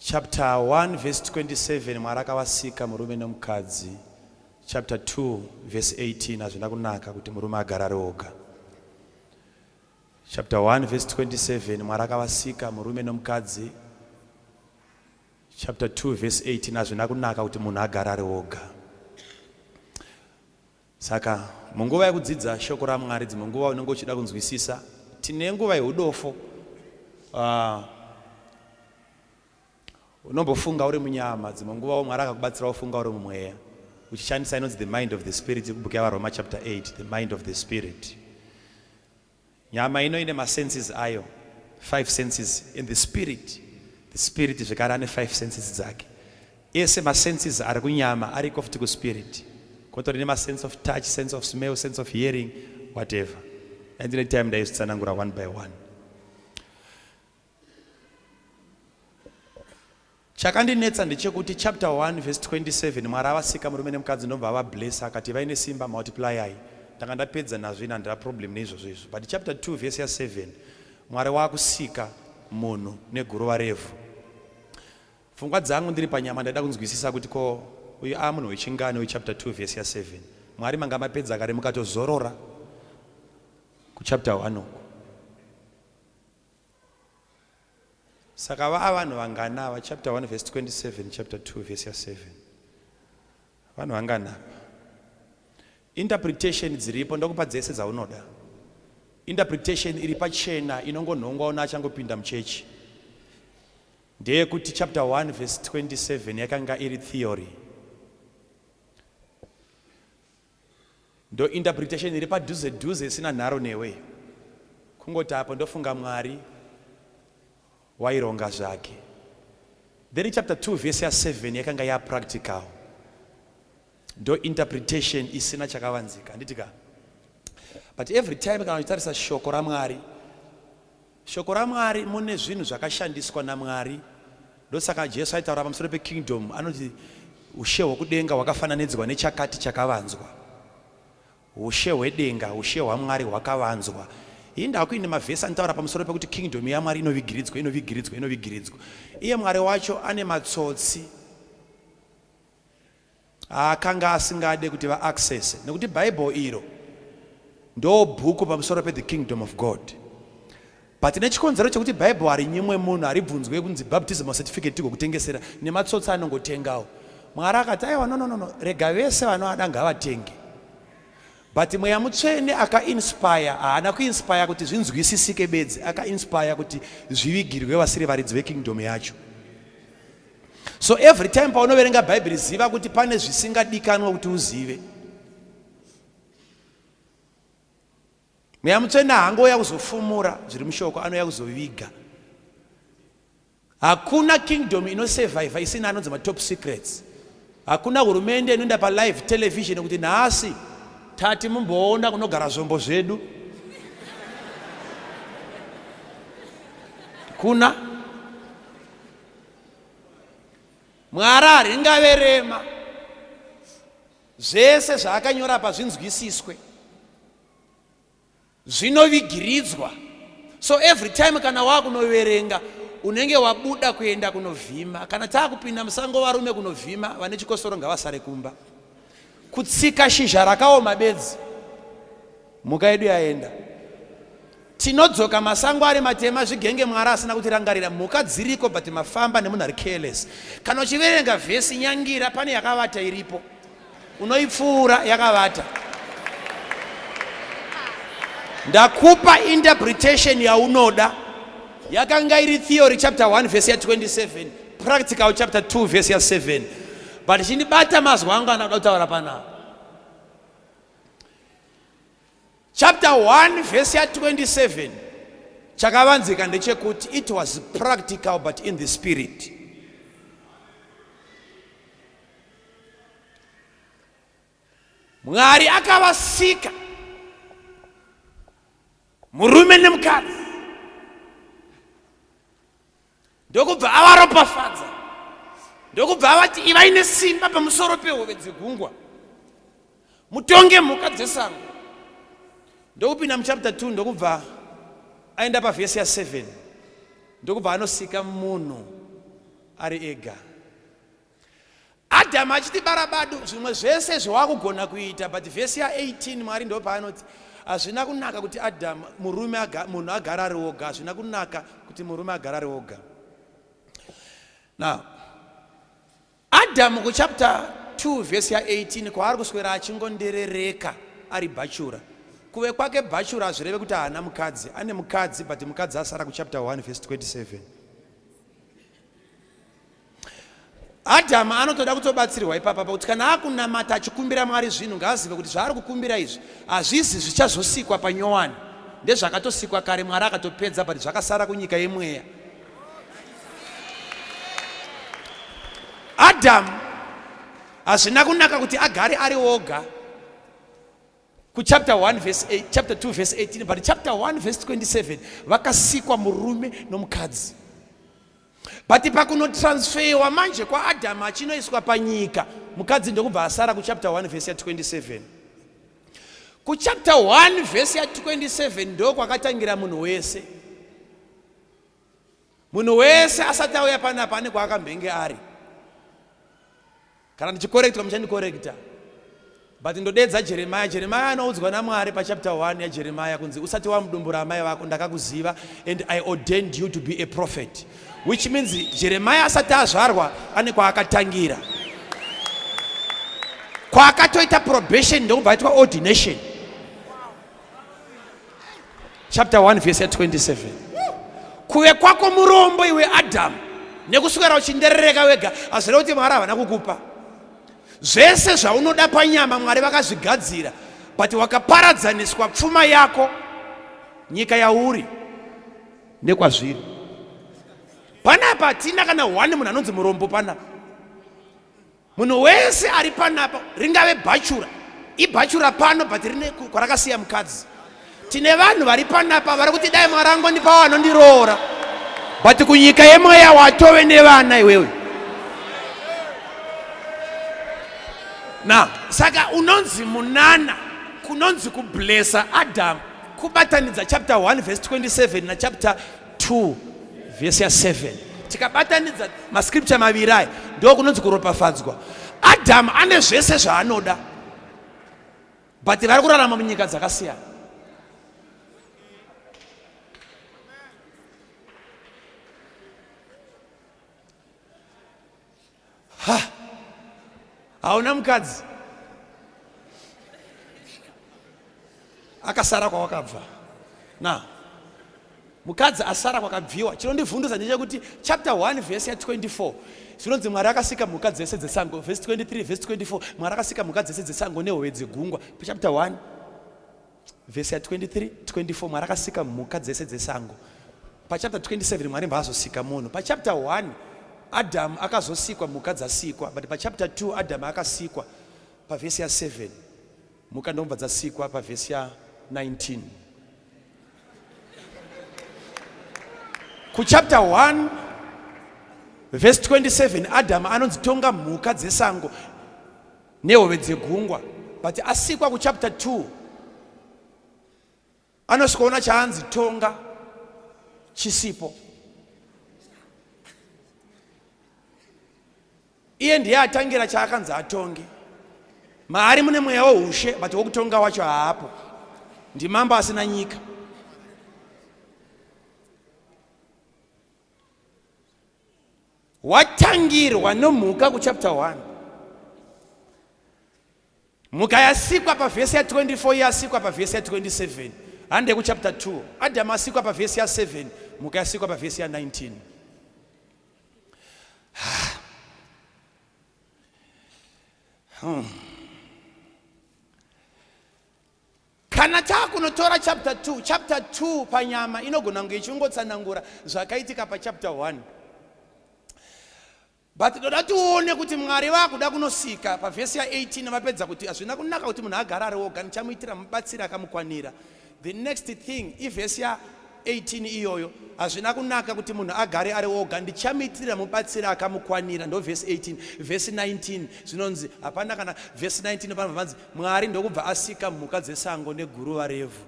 Chapter 1 verse 27 Mwari akavasika murume nemukadzi. Chapter 2 verse 18 hazvina kunaka kuti murume agare ari oga. Chapter 1 verse 27 Mwari akavasika murume nemukadzi. Chapter 2 verse 18 hazvina kunaka kuti munhu agare ari oga. Saka munguva yekudzidza shoko raMwari dzimwe nguva unenge uchida kunzwisisa. Tine nguva yeudofo. Unombofunga uri munyama dzimwe nguva Mwari akakubatsira wofunga uri mumweya uchishandisa inonzi the mind of the spirit yekubhuku yavaroma chapter 8 the mind of the spirit. Nyama ino ine masenses ayo, five senses and the spirit, the spirit zvekare ane five senses dzake. Ese masenses ari kunyama ariko futi kuspirit. Kotori nemasense of touch, sense of smell, sense of hearing, whatever. Andine time ndaizvitsanangura one by one. Chakandinetsa ndechekuti chapter 1 verse 27 Mwari avasika murume nemukadzi ndobva avablessa akati ivai nesimba multiplyai ndanga ndapedza nazvo ini handina problem neizvozvo izvo but chapter 2 verse ya 7 Mwari wakusika munhu neguruva revhu pfungwa dzangu ndiri panyama ndaida kunzwisisa kuti ko uyu a munhu wechingani wechapter 2 verse ya 7 Mwari manga mapedza kare mukatozorora kuchapter 1 uku Saka vaa vanhu vangani ava chapter 1 verse 27 chapter 2 verse ya 7 vanhu vangani apa interpretation dziripo ndokupa dzese dzaunoda interpretation iri pachena inongonhongwa una achangopinda muchechi ndeyekuti chapter 1 verse 27 yakanga iri theory Ndo interpretation iri padhuze dhuze isina nharo newe. Kungoti apo ndofunga Mwari waironga zvake. Then chapter 2 verse ya 7 yakanga ya practical. Ndo interpretation isina chakavanzika. Handiti ka? But every time kana uchitarisa shoko raMwari Shoko raMwari mune zvinhu zvakashandiswa naMwari. Ndosaka Jesu aitaura pamusoro pekingdom anoti ushe hwokudenga hwakafananidzwa nechakati chakavanzwa. Ushe hwedenga, ushe hwaMwari hwakavanzwa. Hii ndakuine mavhesi anotaura pamusoro pekuti kingdom yaMwari inovigiridzwa, inovigiridzwa, inovigiridzwa. Iye Mwari wacho ane matsotsi aakanga asingade kuti vaaccesse nekuti Bible iro ndo bhuku pamusoro pe the kingdom of God but nechikonzero chekuti Bible harinyimwe munhu haribvunzwe kunzi baptismal certificate tigokutengesera nematsotsi anongotengawo Mwari akati aiwa no no no rega vese vanoada ngavatenge but mweya mutsvene akainspire haana kuinspire kuti zvinzwisisike bedzi akainspire kuti zvivigirwe vasiri varidzi vekingdom yacho So every time paunoverenga Bhaibheri ziva kuti pane zvisingadikanwa kuti uzive. Mweya Mutsvene haangouya kuzofumura zviri mushoko, anouya kuzoviga. Hakuna kingdom inosurvive isina anonzi matop secrets. Hakuna hurumende inoenda palive television kuti nhasi tati mumboona kunogara zvombo zvedu. Kuna Mwari haringave rema. Zvese zvaakanyora apa zvinzwisiswe. Zvinovigiridzwa. So every time kana wakunoverenga unenge wabuda kuenda kunovhima. Kana taakupinda musango varume kunovhima vane chikosoro ngavasare kumba. Kutsika shizha rakaoma bedzi. Mhuka yedu yaenda. Tinodzoka masango ari matema zvigenge Mwari asina kutirangarira. Mhuka dziriko but mafamba nemunhu ari careless. Kana uchiverenga vhesi nyangira pane yakavata iripo. Unoipfuura yakavata. Ndakupa interpretation yaunoda. Yakanga iri theory chapter 1 verse ya 27, practical chapter 2 verse ya 7. But chindibata mazwi angu anoda kutaura panapa. Chapter 1 verse ya 27 chakavanzika ndechekuti it was practical but in the spirit. Mwari akavasika murume nemukadzi ndokubva avaropafadza ndokubva avati ivai nesimba pamusoro pehove dzegungwa mutonge mhuka dzesango ndokupinda muchapter 2 ndokubva aenda pavhesi ya 7 ndokubva anosika munhu. ari ega. Adhamu achiti barabadu zvimwe zvese zvawakugona kuita but vhesi ya18 Mwari ndo paanoti hazvina kunaka kuti Adhamu murume munhu agara ari oga, hazvina kunaka kuti murume agara ari oga. Now Adhamu kuchapter 2 vhesi ya18 kwaari kuswera achingonderereka ari bhachura. Kuve kwake bhachura hazvireve kuti haana mukadzi, ane mukadzi but mukadzi asara kuchapter 1 vhesi 27. Adhamu anotoda kutobatsirwa ipapa pakuti kana akunamata achikumbira Mwari zvinhu ngaazive kuti zvaari kukumbira izvi hazvizi zvichazosikwa panyowani, ndezvakatosikwa kare Mwari akatopedza but zvakasara kunyika yemweya. Adhamu hazvina kunaka kuti agare ari oga kuchapter 1 verse 8, chapter 2 verse 18 but chapter 1 verse 27 vakasikwa murume nomukadzi but pakunotransfewa manje kwaadhamu achinoiswa panyika mukadzi ndokubva asara kuchapter 1 verse ya 27 kuchapter 1 verse ya 27 ndo kwakatangira munhu wese. Munhu wese asati auya panapa ane kwaakambenge ari. Kana ndichikorektwa muchandikorekta. But ndodedza Jeremiah. Jeremiah anoudzwa naMwari pachapter 1 yaJeremiah kunzi usati wamudumbu raamai vako ndakakuziva and I ordained you to be a prophet. Which means Jeremiah asati azvarwa ane kwaakatangira. Kwaakatoita probation ndokubva aitwa ordination. Chapter 1 verse ya 27. Kuve kwako murombo iwe Adamu nekuswera uchinderereka wega hazvireve kuti Mwari havana kukupa zvese zvaunoda panyama. Mwari vakazvigadzira, but wakaparadzaniswa pfuma yako, nyika yauri nekwazviri panapa. Hatina kana one munhu anonzi murombo panapa. Munhu wese ari panapa, ringave bhachura, ibhachura pano but rine kwarakasiya mukadzi. Tine vanhu vari panapa vari kuti dai Mwari angondipawo anondiroora, but kunyika yemweya watove nevana iwewe. Na saka unonzi munana, kunonzi kublessa Adam, kubatanidza chapter 1 verse 27 na chapter 2 vhesi ya 7 tikabatanidza mascripture maviri aya ndo kunonzi kuropafadzwa. Adhamu ane zvese zvaanoda but vari kurarama munyika dzakasiyana. Ha, hauna mukadzi akasara kwawakabva na mukadzi asara kwakabviwa. Chinondivhunduza ndechekuti chapter 1 verse ya 24 zvinonzi Mwari akasika mhuka dzese dzesango, verse 23 verse 24, Mwari akasika mhuka dzese dzesango nehove dzegungwa. Chapter 1 Vhesi ya 23, 24, Mwari akasika mhuka dzese dzesango. Pachapter 27 Mwari mbva azosika munhu. Pachapter 1 Adamu akazosikwa mhuka dzasikwa, but pachapter 2 Adamu akasikwa pavhesi ya 7, mhuka ndobva dzasikwa pavhesi ya 19. Kuchapter 1 vhesi 27 Adamu anonzi tonga mhuka dzesango nehove dzegungwa, but asikwa kuchapter 2 anosvikaona chaanzi tonga chisipo. Iye ndiye atangira chaakanzi atonge. Maari mune mweya woushe, but wokutonga wacho haapo. Ndimambo asina nyika. Watangirwa nomhuka kuchapter 1. Mhuka yasikwa pavhesi ya 24, yasikwa pavhesi ya 27. Hande kuchapter 2. Adamu asikwa pavhesi ya 7, mhuka yasikwa pavhesi ya 19. Kana takunotora chapter 2, chapter 2 panyama inogona kunge ichingotsanangura zvakaitika pachapter 1. But toda tione kuti Mwari vakuda kunosika pavhesi ya 18 vapedza kuti hazvina kunaka kuti munhu agare ari oga, ndichamuitira mubatsiri akamukwanira. The next thing ivhesi ya 18 iyoyo, hazvina kunaka kuti munhu agare ari oga, ndichamuitira mubatsiri akamukwanira. Ndo vhesi 18. Vhesi 19 zvinonzi hapana kana vhesi 19 panobva panzi Mwari ndokubva asika mhuka dzesango neguruva revhu.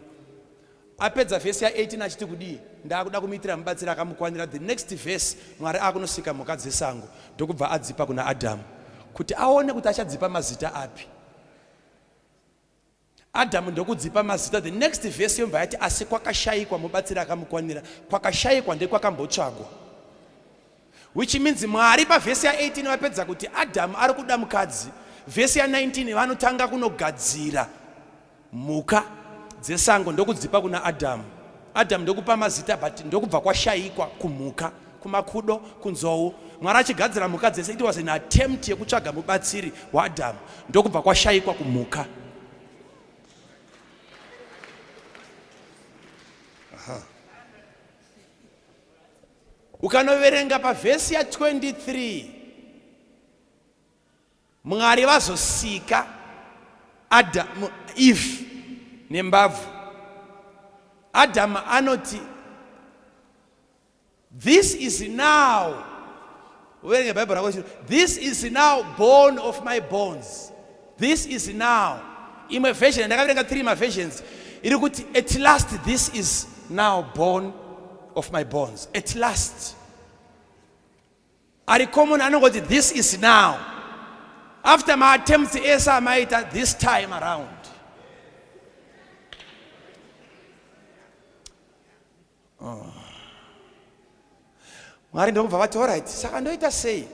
Apedza vhesi ya18 achiti kudii? Ndakuda kumuitira mubatsiri akamukwanira. The next verse, Mwari akunosika mhuka dzesango ndokubva adzipa kuna Adhamu kuti aone kuti achadzipa mazita api. Adhamu ndokudzipa mazita. The next verse yobva yati asi kwakashayikwa mubatsiri akamukwanira. Kwakashayikwa ndekwakambotsvagwa. Which means Mwari pavhesi ya18 vapedza kuti Adhamu ari kuda mukadzi. Vhesi ya19 vanotanga kunogadzira mhuka dzesango ndokudzipa kuna Adhamu. Adhamu ndokupa mazita but ndokubva kwashayikwa kumhuka, kumakudo, kunzou. Mwari achigadzira mhuka dzese it was an attempt yekutsvaga mubatsiri waAdhamu ndokubva kwashayikwa kumhuka. Aha. Ukanoverenga pavhesi ya 23 Mwari vazosika Adamu, Eve nembabvu. Adamu anoti this is now, uverenge Bible rako, this is now bone of my bones, this is now. Imwe version ndakaverenga three maversions iri kuti at last this is now bone of my bones, at last. Ari common anongoti this is now after maattempts ese amaita this time around. Oh. Mwari ndokubva vati alright, saka ndoita sei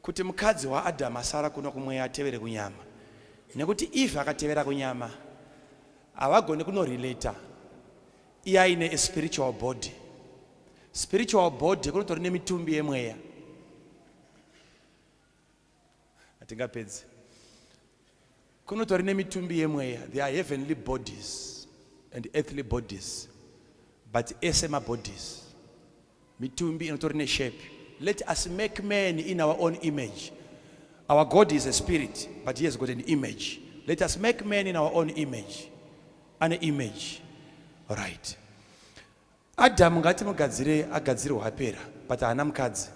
kuti mukadzi waAdhamu asara kuno kumweya atevere kunyama? Nekuti Eve akatevera kunyama havagoni kunorelata iye aine a spiritual body. Spiritual body kunotori nemitumbi yemweya. Hatingapedzi. Kunotori nemitumbi yemweya. There are heavenly bodies and earthly bodies. But ese mabodies. Mitumbi inotori neshape. Let us make man in our own image. Our God is a spirit, but he has got an image. Let us make man in our own image. An image. Right. Adamu ngatimugadzirei agadzirwa apera but haana mukadzi.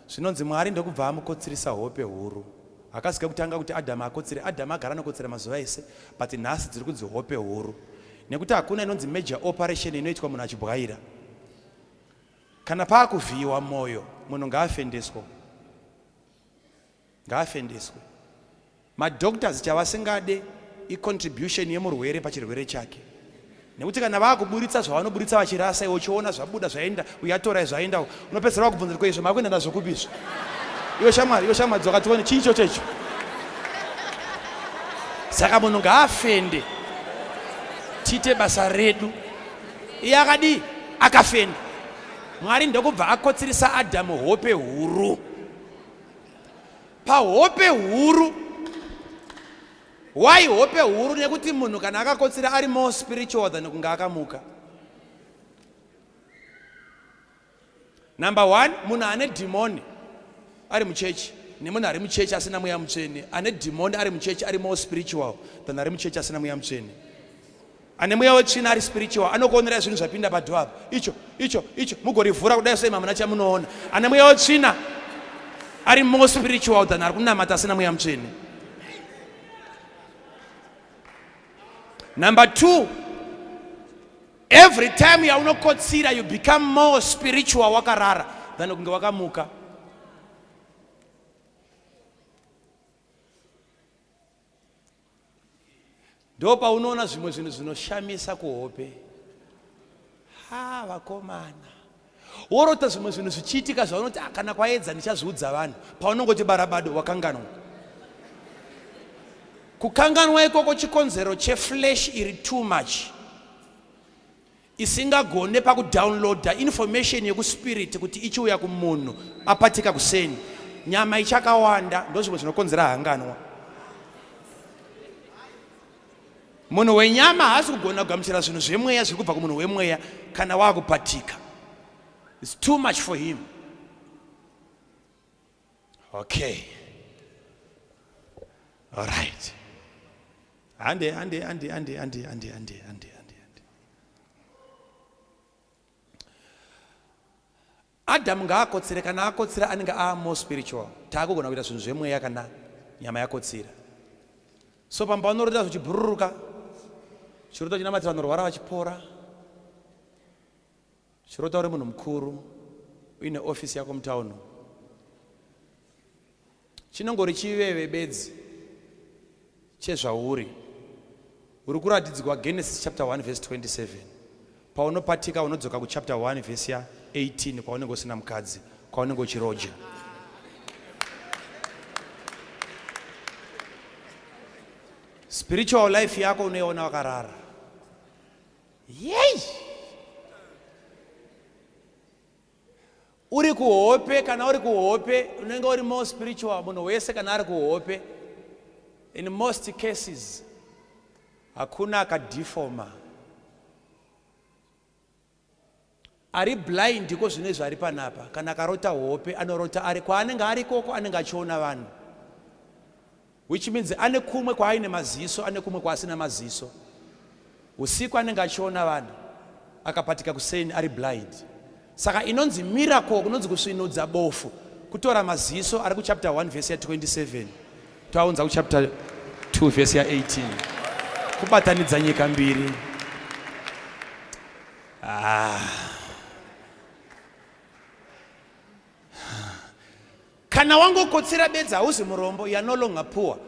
Zvinonzi Mwari ndokubva amukotsirisa hope huru. Hakasi kekutanga kuti Adamu akotsire, Adamu agara anokotsira mazuva ese but nhasi dziri kunzi hope huru. Nekuti hakuna inonzi major operation inoitwa munhu achibwaira. Kana paakuvhiyiwa moyo munhu ngaafendeswe. Ngaafendeswe. Madoctors chavasingade icontribution yemurwere pachirwere chake. Nekuti kana vakuburitsa zvavanoburitsa vachirasa iwe uchiona zvabuda zvaenda uyatora zvaenda unopedzisira wakubvunza ko izvo makuenda nazvo kupi izvo. Iwe shamwari, iwe shamwari dzoka tione chii ichocho icho. Saka munhu ngaafende tiite basa redu. Iye akadii? Akafenda. Mwari ndokubva akotsirisa Adhamu hope huru. Pahope huru. Why hope huru? Nekuti munhu kana akakotsira ari more spiritual than kunge akamuka. Number one, munhu ane dhimoni ari muchechi nemunhu ari muchechi asina mweya mutsvene. Ane dhimoni ari muchechi ari more spiritual than ari muchechi asina mweya mutsvene. Ane mweya wetsvina ari spiritual anokuonerai zvinhu zvapinda padho apa, icho icho icho, mugorivhura kudai sei mamuna chamunoona. Ane mweya wetsvina ari more spiritual than ari kunamata asina mweya mutsvene. Number two, every time yaunokotsira you become more spiritual wakarara than kunge wakamuka. Ndopaunoona zvimwe zvinhu zvinoshamisa kuhope. Ha, vakomana. Worota zvimwe zvinhu zvichiitika zvaunoti ah, kana kwaedza ndichazviudza vanhu. Paunongoti barabado wakanganwa. Kukanganwa ikoko chikonzero cheflesh iri too much. Isingagone pakudownloader information yekuspirit kuti ichiuya kumunhu apatika kuseni. Nyama ichakawanda ndozvimwe zvinokonzera hanganwa. Munhu wenyama haasi kugona kugamuchira zvinhu zvemweya zviri kubva kumunhu wemweya kana waakupatika. It's too much for him. Okay. All right. Hande, hande, hande, hande, hande, hande, hande, hande, hande, hande. Adamu ngaakotsire, kana akotsira anenge aa more spiritual. Taakugona kuita zvinhu zvemweya kana nyama yakotsira. So pamba unorota zvichibhururuka. Chirota chinamatira vanorwara vachipora. Chirota uri munhu mukuru uine ofisi yako mutown. Chinongori chiveve bedzi chezvauri. Uri kuratidzwa Genesis chapter 1 verse 27. Paunopatika unodzoka kuchapter 1 verse ya 18 kwaunenge usina mukadzi, kwaunenge uchiroja. Spiritual life yako unoiona wakarara. Yei! Uri kuhope, kana uri kuhope unenge uri more spiritual. Munhu wese kana ari kuhope, in most cases hakuna akadefoma ari blind ko zvino izvi ari panapa. Kana akarota hope anorota ari kwaanenge ari ikoko, anenge achiona vanhu, which means ane kumwe kwaaine maziso, ane kumwe kwaasina maziso. Usiku anenge achiona vanhu, akapatika kuseni ari blind. Saka inonzi miracle, kunonzi kusvinudza bofu, kutora maziso ari kuchapter 1 verse ya 27 toaunza kuchapter 2 verse ya 18, kubatanidza nyika mbiri. Ah. Kana wangokotsira bedzi hauzi murombo, you are no longer poor.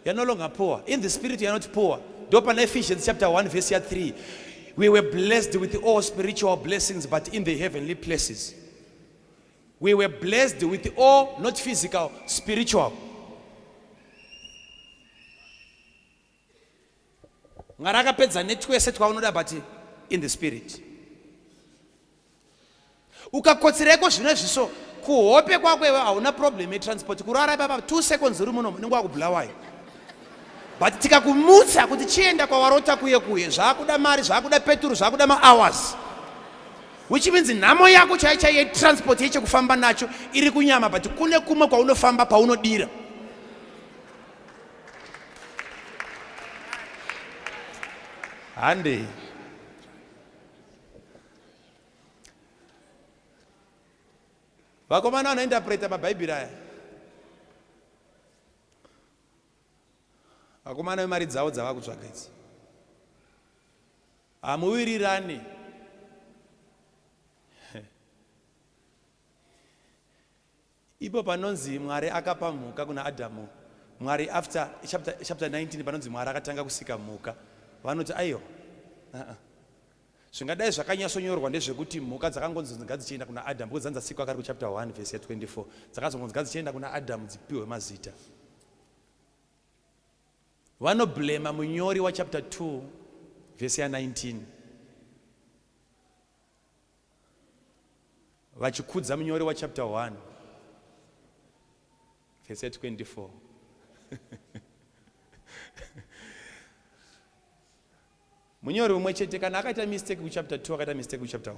You are no longer poor. In the spirit you are not poor. Ndo pana Ephesians chapter 1 verse ya 3. We were blessed with all spiritual blessings but in the heavenly places. We were blessed with all, not physical, spiritual. Mwari akapedza netwese twaunoda but in the spirit. Ukakotsireko zvino izvi so kuhope kwako iwe hauna problem yetransport, kurara ipapa 2 seconds uri muno unenge wakubulawayo. But tikakumutsa kuti chienda kwawarota kuye kuye, zvakuda mari, zvakuda peturu, zvakuda mahours, which means nhamo yako chai chai yetransport yechekufamba nacho iri kunyama, but kune kumwe kwaunofamba paunodira. Handei. Vakomana vanointerpreta mabhaibheri aya, vakomana vemari dzavo dzava kutsvaga idzi, hamuwirirani. Ipo panonzi Mwari akapa mhuka kuna Adhamu, Mwari after chapter, chapter 19 panonzi Mwari akatanga kusika mhuka, vanoti aiwa uh-uh. Zvingadai zvakanyatsonyorwa ndezvekuti mhuka dzakangonzi ngadzichienda kuna Adhamu, because dzanzi dzasikwa kare kuchapter 1 verse ya 24, dzakazongonzi ngadzichienda kuna Adhamu dzipiwe mazita. Vanoblema munyori wachapter 2 verse ya 19 vachikudza munyori wachapter 1 verse 24. Munyori umwe chete kana akaita mistake kuchapter 2, akaita mistake kuchapter 1.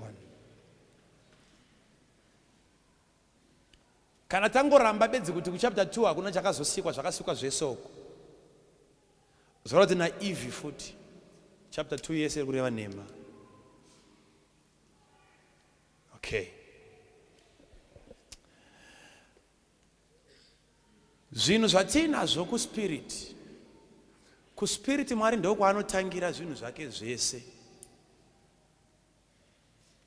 Kana tangoramba bedzi kuti kuchapter 2 hakuna chakazosikwa, zvakasikwa zvese uko, zvoreva kuti naEve futi chapter 2 yese iri kureva nhema. Okay, zvinhu zvatiinazvo kuspirit, kuspirit Mwari ndokwaanotangira zvinhu zvake zvese.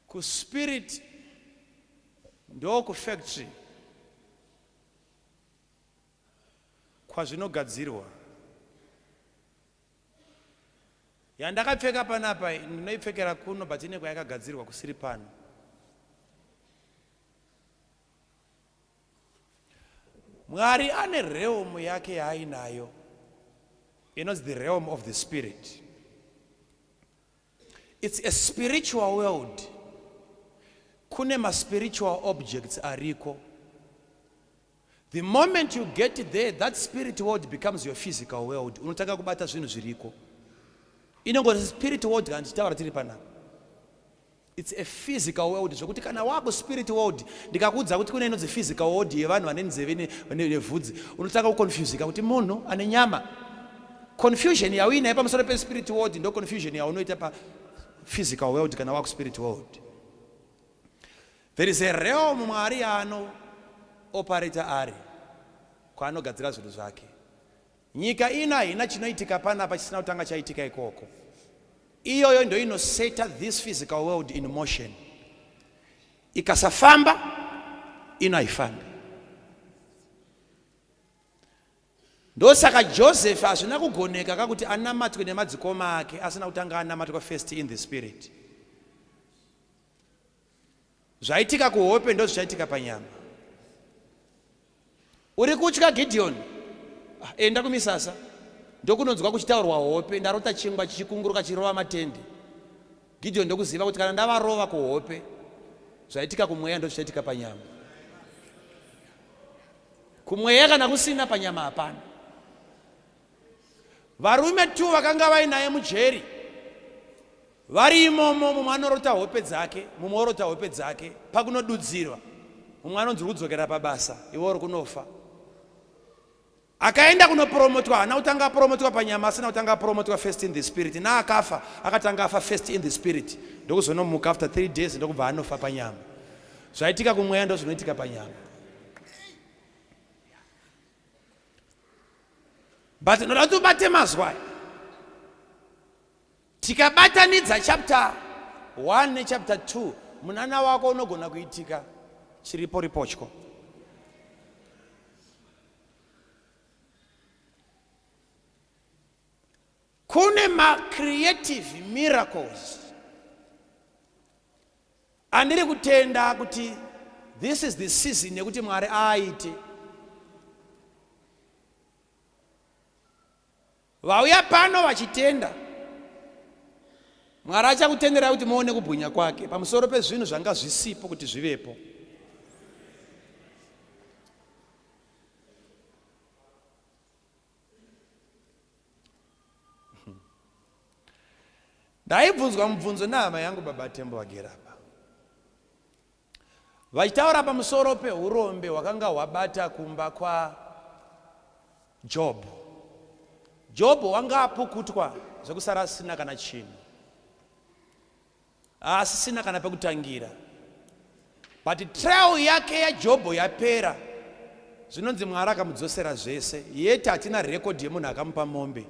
Kuspirit ndokufactory kwazvinogadzirwa. Yandakapfeka panapa ndinoipfekera kuno, but ine kwayakagadzirwa kusiri pano. Mwari ane realm yake yaainayo inonzi the realm of the spirit. It's a spiritual world. Kune maspiritual objects ariko. The moment you get there, that spirit world becomes your physical world. Unotanga kubata zvinhu zviriko. Inongori spirit world kana tichitaura tiri panapa. It's a physical world, zvekuti kana waku spirit world, ndikakuudza kuti kune inonzi physical world yevanhu vane nzeve nevhudzi, unotanga kuconfusika kuti munhu ane nyama. Confusion yauinayo pamusoro pespirit world ndo confusion yaunoita pa physical world kana waku spirit world. There is a realm Mwari yaano operate ari kwaanogadzira zvinhu zvake. Nyika ino haina chinoitika panapa chisina kutanga chaitika ikoko. Iyoyo ndo inoseta this physical world in motion. Ikasafamba ino haifambi. Ndosaka Joseph hazvina kugoneka kakuti anamatwe nemadzikoma ake asina kutanga anamatwa first in the spirit. Zvaitika kuhope ndozvichaitika panyama. Uri kutya Gideon? Ah, enda kumisasa. Ndokunonzwa kuchitaurwa hope, ndarota chingwa chichikunguruka chirova matende. Gideon ndokuziva kuti kana ndavarova kuhope, zvaitika kumweya ndozvichaitika panyama. Kumweya kana kusina panyama hapana. Varume tu vakanga vainaye mujeri vari imomo, mumwe anorota hope dzake, mumwe orota hope dzake, pakunodudzirwa mumwe anonzi uri kudzokera pabasa, iwe uri kunofa. Akaenda kunopromotwa, haana kutanga apromotwa panyama, asina kutanga apromotwa first in the spirit. Naakafa, akatanga afa first in the spirit, ndokuzonomuka after 3 days, ndokubva anofa panyama. Zvaitika kumweya ndozvinoitika panyama. But ndoda kuti ubate mazwi aya. Tikabatanidza chapter 1 nechapter 2, munana wako unogona kuitika chiripo ripotyo. Kune macreative miracles andiri kutenda kuti this is the season yekuti Mwari aaite. Vauya pano vachitenda, Mwari achakutenderai kuti muone kubwinya kwake pamusoro pezvinhu zvanga zvisipo kuti zvivepo. Ndaibvunzwa mubvunzo nehama yangu baba Tembo vagere apa vachitaura pamusoro pehurombe hwakanga hwabata kumba kwaJobho. Jobho wanga apukutwa zvekusara asina kana chinhu, asisina kana pekutangira, but trail yake yaJobho yapera. Zvinonzi Mwari akamudzosera zvese, yet hatina record yemunhu akamupa mombe,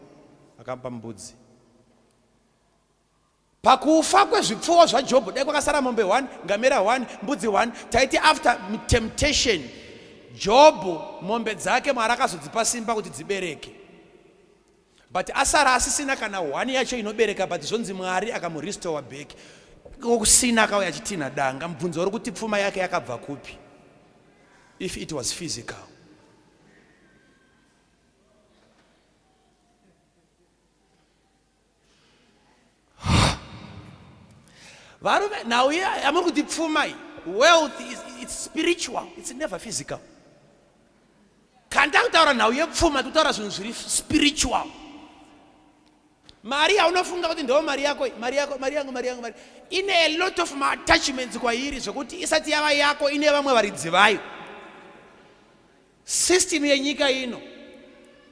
akamupa mbudzi. Pakufa kwezvipfuwo zvaJobho, dai kwakasara mombe 1, ngamera 1, mbudzi 1, taiti after temptation Jobho mombe dzake Mwari akazodzipa simba kuti dzibereke, but asara asisina kana 1 yacho inobereka, but zvonzi Mwari akamurestore back. Kusina akauya achitinha danga. Mubvunzo uri kuti pfuma yake yakabva kupi if it was physical? Varume, nhau yamuri kuti pfuma iyi, wealth is, it's spiritual, it's never physical. Kana takutaura nhau yepfuma, tikutaura zvinhu zviri spiritual. Mari yaunofunga kuti ndo mari yako, mari yako, mari yangu, mari yangu, mari ine a lot of maattachments kwairi, zvekuti isati yava yako ine vamwe varidzi vayo. System yenyika ino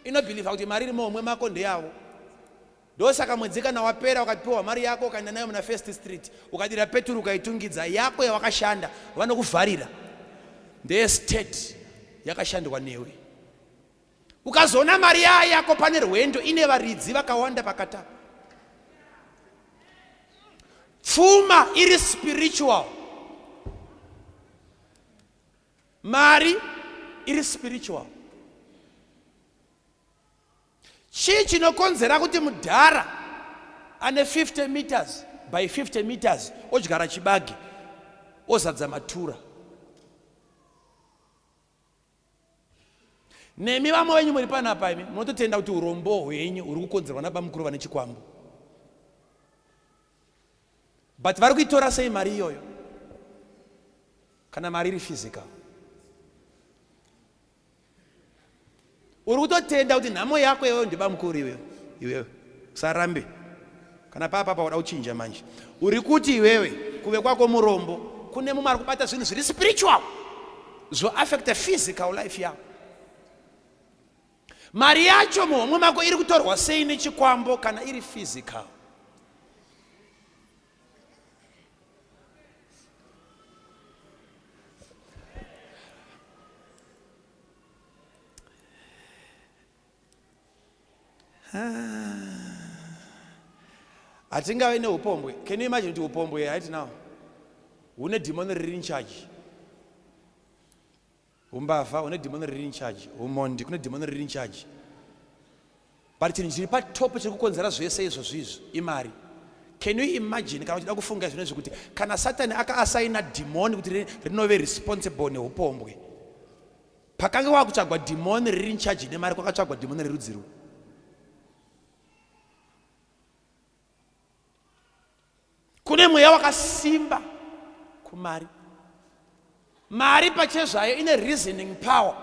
inobhilivha kuti mari iri muhomwe mako ndeyavo. Ndosaka mwedzi kana wapera ukapiwa mari yako ukaenda nayo muna First Street ukadira peturu ukaitungidza yako yawakashanda vanokuvharira. Ndeye state yakashandwa newe. Ukazoona mari yaa yako pane rwendo ine varidzi vakawanda pakata. Pfuma iri spiritual. Mari iri spiritual. Chii chinokonzera kuti mudhara ane 50 meters by 50 meters odyara chibage ozadza matura? Nemi vamwe venyu muri panapa imi munototenda kuti urombo hwenyu huri kukonzerwa nabamukuru vane chikwambo. But vari kuitora sei mari iyoyo kana mari iri physical? Uri kutotenda kuti nhamo yako iwewe ndibamukuru iwewe, iwewe usarambe kana papa pauda kuchinja manje. Uri kuti iwewe kuve kwako murombo kune mumwe ari kubata zvinhu zviri spiritual zvoaffecta physical life yako. Mari yacho muhomwe mako iri kutorwa sei nechikwambo kana iri physical? Hatingave neupombwe. Can you imagine kuti upombwe right now hune dhimoni riri in charge? Umbavha hune dhimoni riri in charge. Umondi kune dhimoni riri in charge. But chinhu chiri patop chiri kukonzera zvese izvozvi izvi imari. Can you imagine kana uchida kufunga izvino izvi kuti kana Satani akaasaina dhimoni kuti rinove responsible neupombwe. Pakange wakutsvagwa dhimoni riri in charge nemari kwakatsvagwa dhimoni rerudzi rwu. Kune mweya wakasimba kumari. Mari pachezvayo ine reasoning power.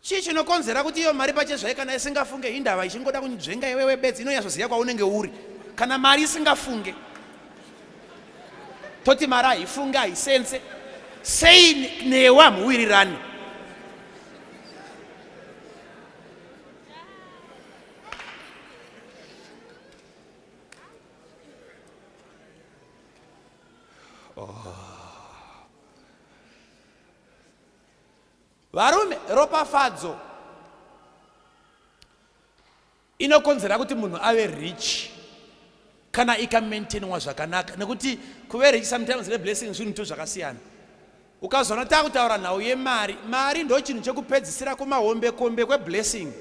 Chii chinokonzera kuti iyo mari pachezvayo kana isingafunge indava ichingoda kunzvenga iwewe bedzi inonyatsoziva kwaunenge uri. Kana mari isingafunge toti mari haifunge haisense sei newe hamuwirirani. Varume, ropafadzo inokonzera kuti munhu ave rich kana ikamaintainwa zvakanaka, nekuti kuve rich sometimes neblessing zvinhu to zvakasiyana. Ukazoona takutaura nhau yemari, mari ndo chinhu chekupedzisira kumahombekombe kweblessing.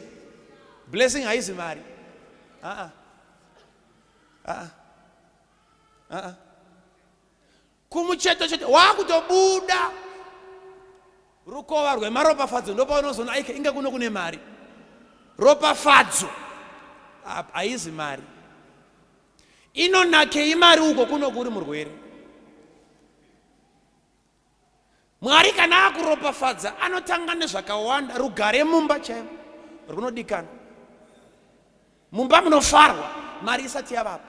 Blessing haizi mari. Aa. Aa. Aa. Kumucheto cheto wakutobuda rukova rwemaropafadzo ndopaunozoona aike inge kuno kune mari. Ropafadzo haizi mari. Inonakei mari uko kuno kuri murwere? Mwari kana akuropafadza anotanga nezvakawanda, rugare mumba chaimo runodikana. Mumba munofarwa mari isati yavapo.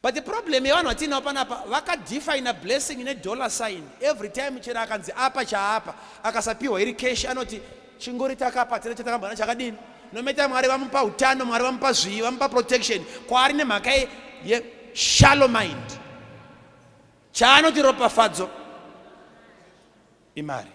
But the problem yevanhu vatiinawo panapa vakadefina blessing nedollar sign every time chero akanzi apa chaapa akasapiwa iri cash anoti chingori takapa tine chatakambona chakadini nometa Mwari vamupa utano, Mwari vamupa zviyi, vamupa protection kwaari nemhaka yeshallow mind. Chaanoti ropafadzo imari.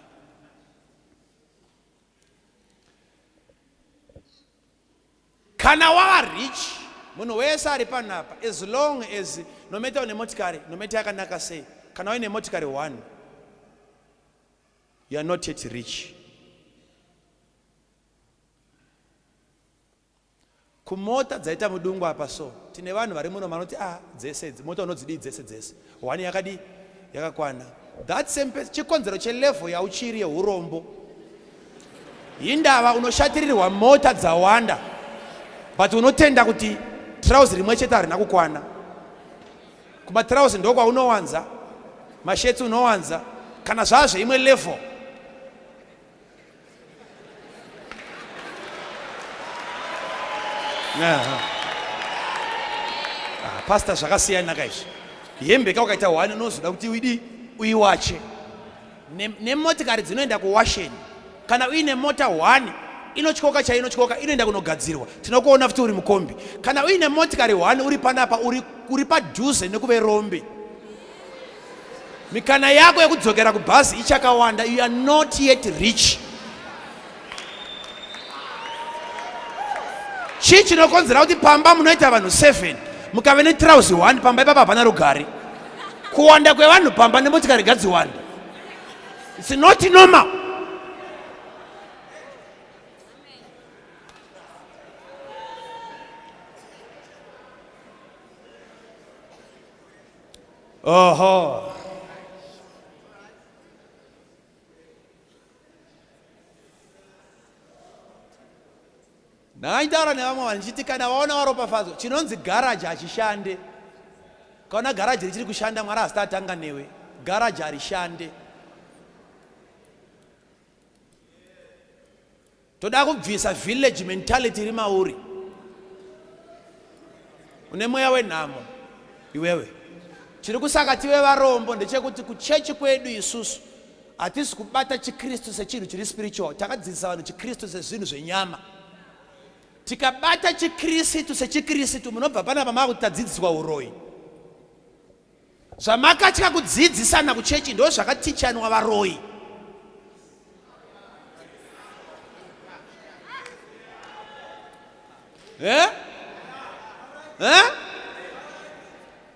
Kana wava rich, munhu wese ari panapa, as long as no matter une motikari, no matter yakanaka sei, kana uine motikari one, you are not yet rich. Kumota dzaita mudungwe apa so tine vanhu vari muno vanoti ah dzese idzi mota unodzidii dzese dzese one yakadii yakakwana that same person chikonzero chelevel yauchiri yeurombo hindava unoshatirirwa mota dzawanda but unotenda kuti trouse rimwe chete harina kukwana kumatrouse ndokwaunowanza mashetsi unowanza kana zvazveimwe level Ah, pastor zvakasiyana ka izvi hembe ka ukaita one unozoda kuti uidi uiwache nemotikari ne dzinoenda kuwasheni kana uine mota one inotyoka chainotyoka inoenda kunogadzirwa tinokuona futi uri mukombi kana uine motikari one uri panapa uri, uri padhuze nekuve rombe Mikana yako yekudzokera kubhazi ichakawanda. You are not yet rich. Chii chinokonzera kuti pamba munoita vanhu 7 mukave netrauzi 1 pamba ipapa hapana rugare. Kuwanda kwevanhu pamba nemotikari ngadziwande. It's not normal. Oho. Ndakaitaura nevamwe vanhu ndichiti kana vaona waropafadzwa chinonzi garaji hachishande. Ukaona garaji richiri kushanda Mwari hasati atanga newe. Garaji harishande. Toda kubvisa village mentality iri mauri. Une mweya wenhamo iwewe. Chiri kusaka tive varombo ndechekuti kuchechi kwedu isusu hatisi kubata chiKristu sechinhu chiri spiritual. Takadzidzisa vanhu chiKristu sezvinhu zvenyama. Tikabata chiKristu sechiKristu munobva panapa makuti tadzidziswa uroyi. Zvamakatya kudzidzisana kuchechi ndo zvakatichanwa varoyi. Eh? Eh?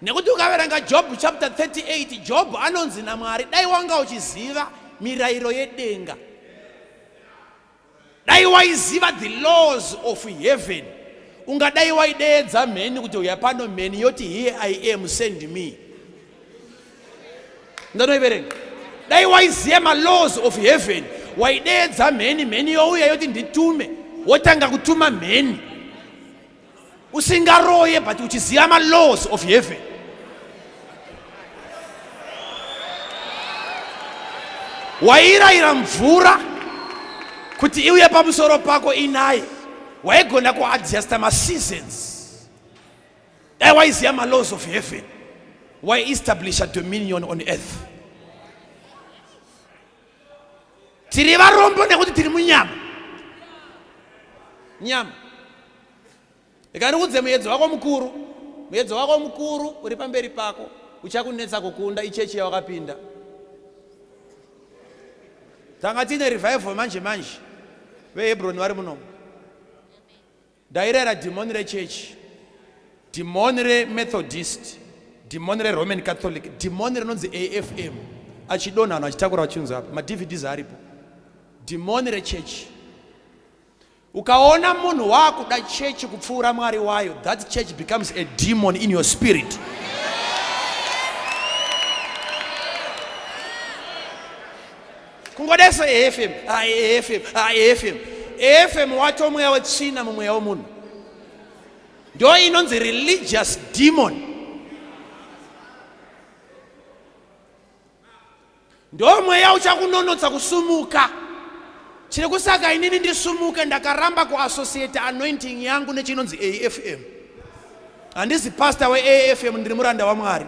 Nekuti ukaverenga Job chapter 38, Job anonzi naMwari, dai wanga uchiziva mirayiro yedenga, dai waiziva the laws of heaven, ungadai waideedza mheni kuti uya pano, mheni yoti here I am, send me. Ndanoiverenga. Dai waiziva malaws of heaven, waideedza mheni, mheni youya yoti nditume, wotanga kutuma mheni usingaroye, but uchiziva malaws of heaven. Wairayira mvura kuti iuye pamusoro pako inaye, waigona kuadjusta maseasons. Dai waiziva malaws of heaven, waiestablisha dominion on earth. Tiri varombo nekuti tiri munyama nyama. Ikandiudze muedzo wako mukuru, muedzo wako mukuru uri pamberi pako uchakunetsa kukunda ichechi yawakapinda. Tanga tiine revival manje manje, veHebron vari munomu. Ndairera dhimoni rechechi, dhimoni reMethodist, dhimoni reRoman Catholic, dhimoni rinonzi AFM, achidonha vanhu achitakura vachinzi apa maDVDs aripo. Dhimoni rechechi. Ukaona munhu waakuda chechi kupfuura Mwari wayo, that church becomes a demon in your spirit. Kungodesa AFM, AFM, AFM. AFM wato mweya wetsvina mumweya wemunhu. Ndo inonzi religious demon. Ndo mweya uchakunonotsa kusumuka. Chiri kusaka inini ndisumuke, ndakaramba kuassociate anointing yangu nechinonzi AFM. Handizi pastor weAFM, ndiri muranda waMwari.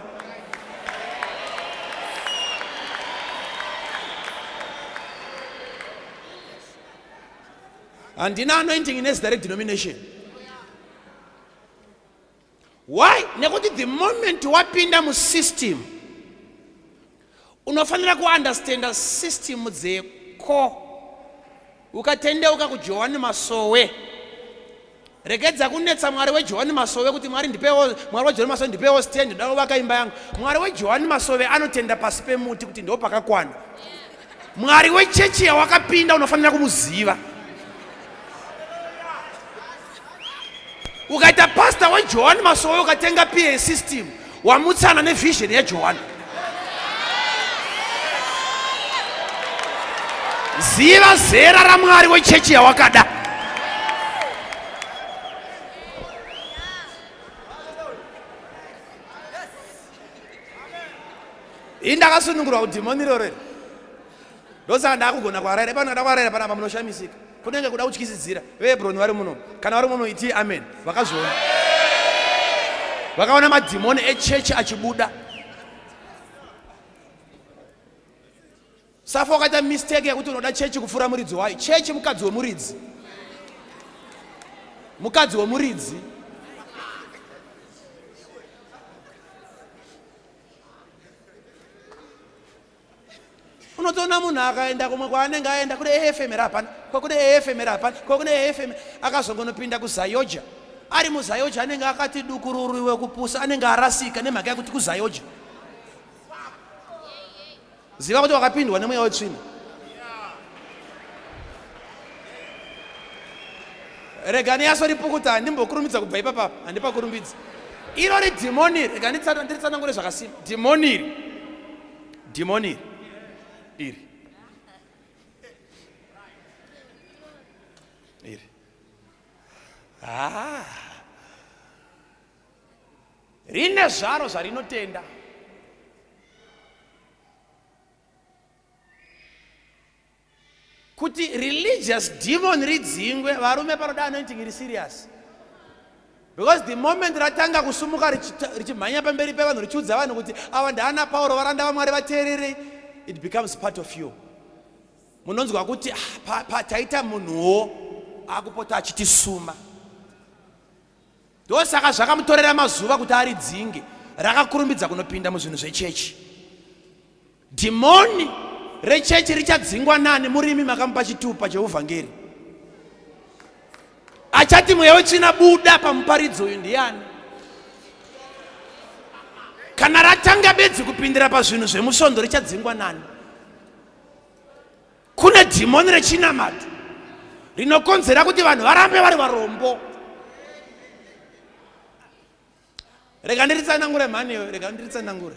Handina anointing nezita redenomination. Why? Nekuti the moment wapinda musystem unofanira kuunderstanda system dzeko. Ukatendeuka kuJohani Masowe, regedza kunetsa Mwari weJohani Masowe kuti Mwari ndipewo, Mwari weJohani Masowe ndipewo stand, ndoda kuvaka imba yangu. Mwari weJohani Masowe anotenda pasi pemuti kuti ndo pakakwana. Mwari wechechi yawakapinda unofanira kumuziva. Ukaita pastor weJohani Masowe ukatenga PA system, wamutsana nevision yaJohani. Ziva zera raMwari wechechi yawakada. Ini ndakasunungurwa kudhimoni iroro iri, ndosaka ndakugona kuarara pano. Ndada kuarara panapa, munoshamisika, kunenge kuda kutyisidzira. VeHebroni vari muno, kana vari muno itii amen. Vakazviona, vakaona madhimoni echechi achibuda. Safa wakaita mistake yekuti unoda chechi kupfuura muridzi wayo. Chechi mukadzi wemuridzi, mukadzi wemuridzi. Unotoona munhu akaenda kumwe kwaanenge aenda, kune AFM here hapana, kwakune AFM here hapana, kwakune AFM, akazongonopinda kuZayoja. Ari muZayoja anenge akati dukururiwe kupusa, anenge arasika nemhaka yekuti kuZayoja. Ziva kuti wakapindwa nemweya wetsvina. Rega ndiyasoripukuta, handimbokurumidza kubva ipapa, handipakurumbidzi. Iro ridhimoni, rega ndiritsanangure zvakasimba. Dhimoni iri, dhimoni iri, iri iri, ah, rine zvaro zvarinotenda. Kuti religious demon ridzingwe, varume, panoda anointing iri serious, because the moment ratanga kusumuka richimhanya pamberi pevanhu richiudza vanhu kuti ava ndaana Pauro, varanda vaMwari, vateererei, it becomes part of you. Munonzwa kuti ah, taita munhuwo akupota achitisuma. Ndosaka zvakamutorera mazuva kuti aridzinge, rakakurumbidza kunopinda muzvinhu zvechechi. Dhimoni rechechi richadzingwa nani? Murimi makamupa chitupa cheuvhangeri. Achati mweya wetsvina buda pamuparidzi uyu ndiani? Kana ratanga bedzi kupindira pazvinhu zvemusvondo richadzingwa nani? Kune dhimoni rechinamato rinokonzera kuti vanhu varambe vari varombo. Rega ndiritsanangure mhani iwe, rega ndiritsanangure.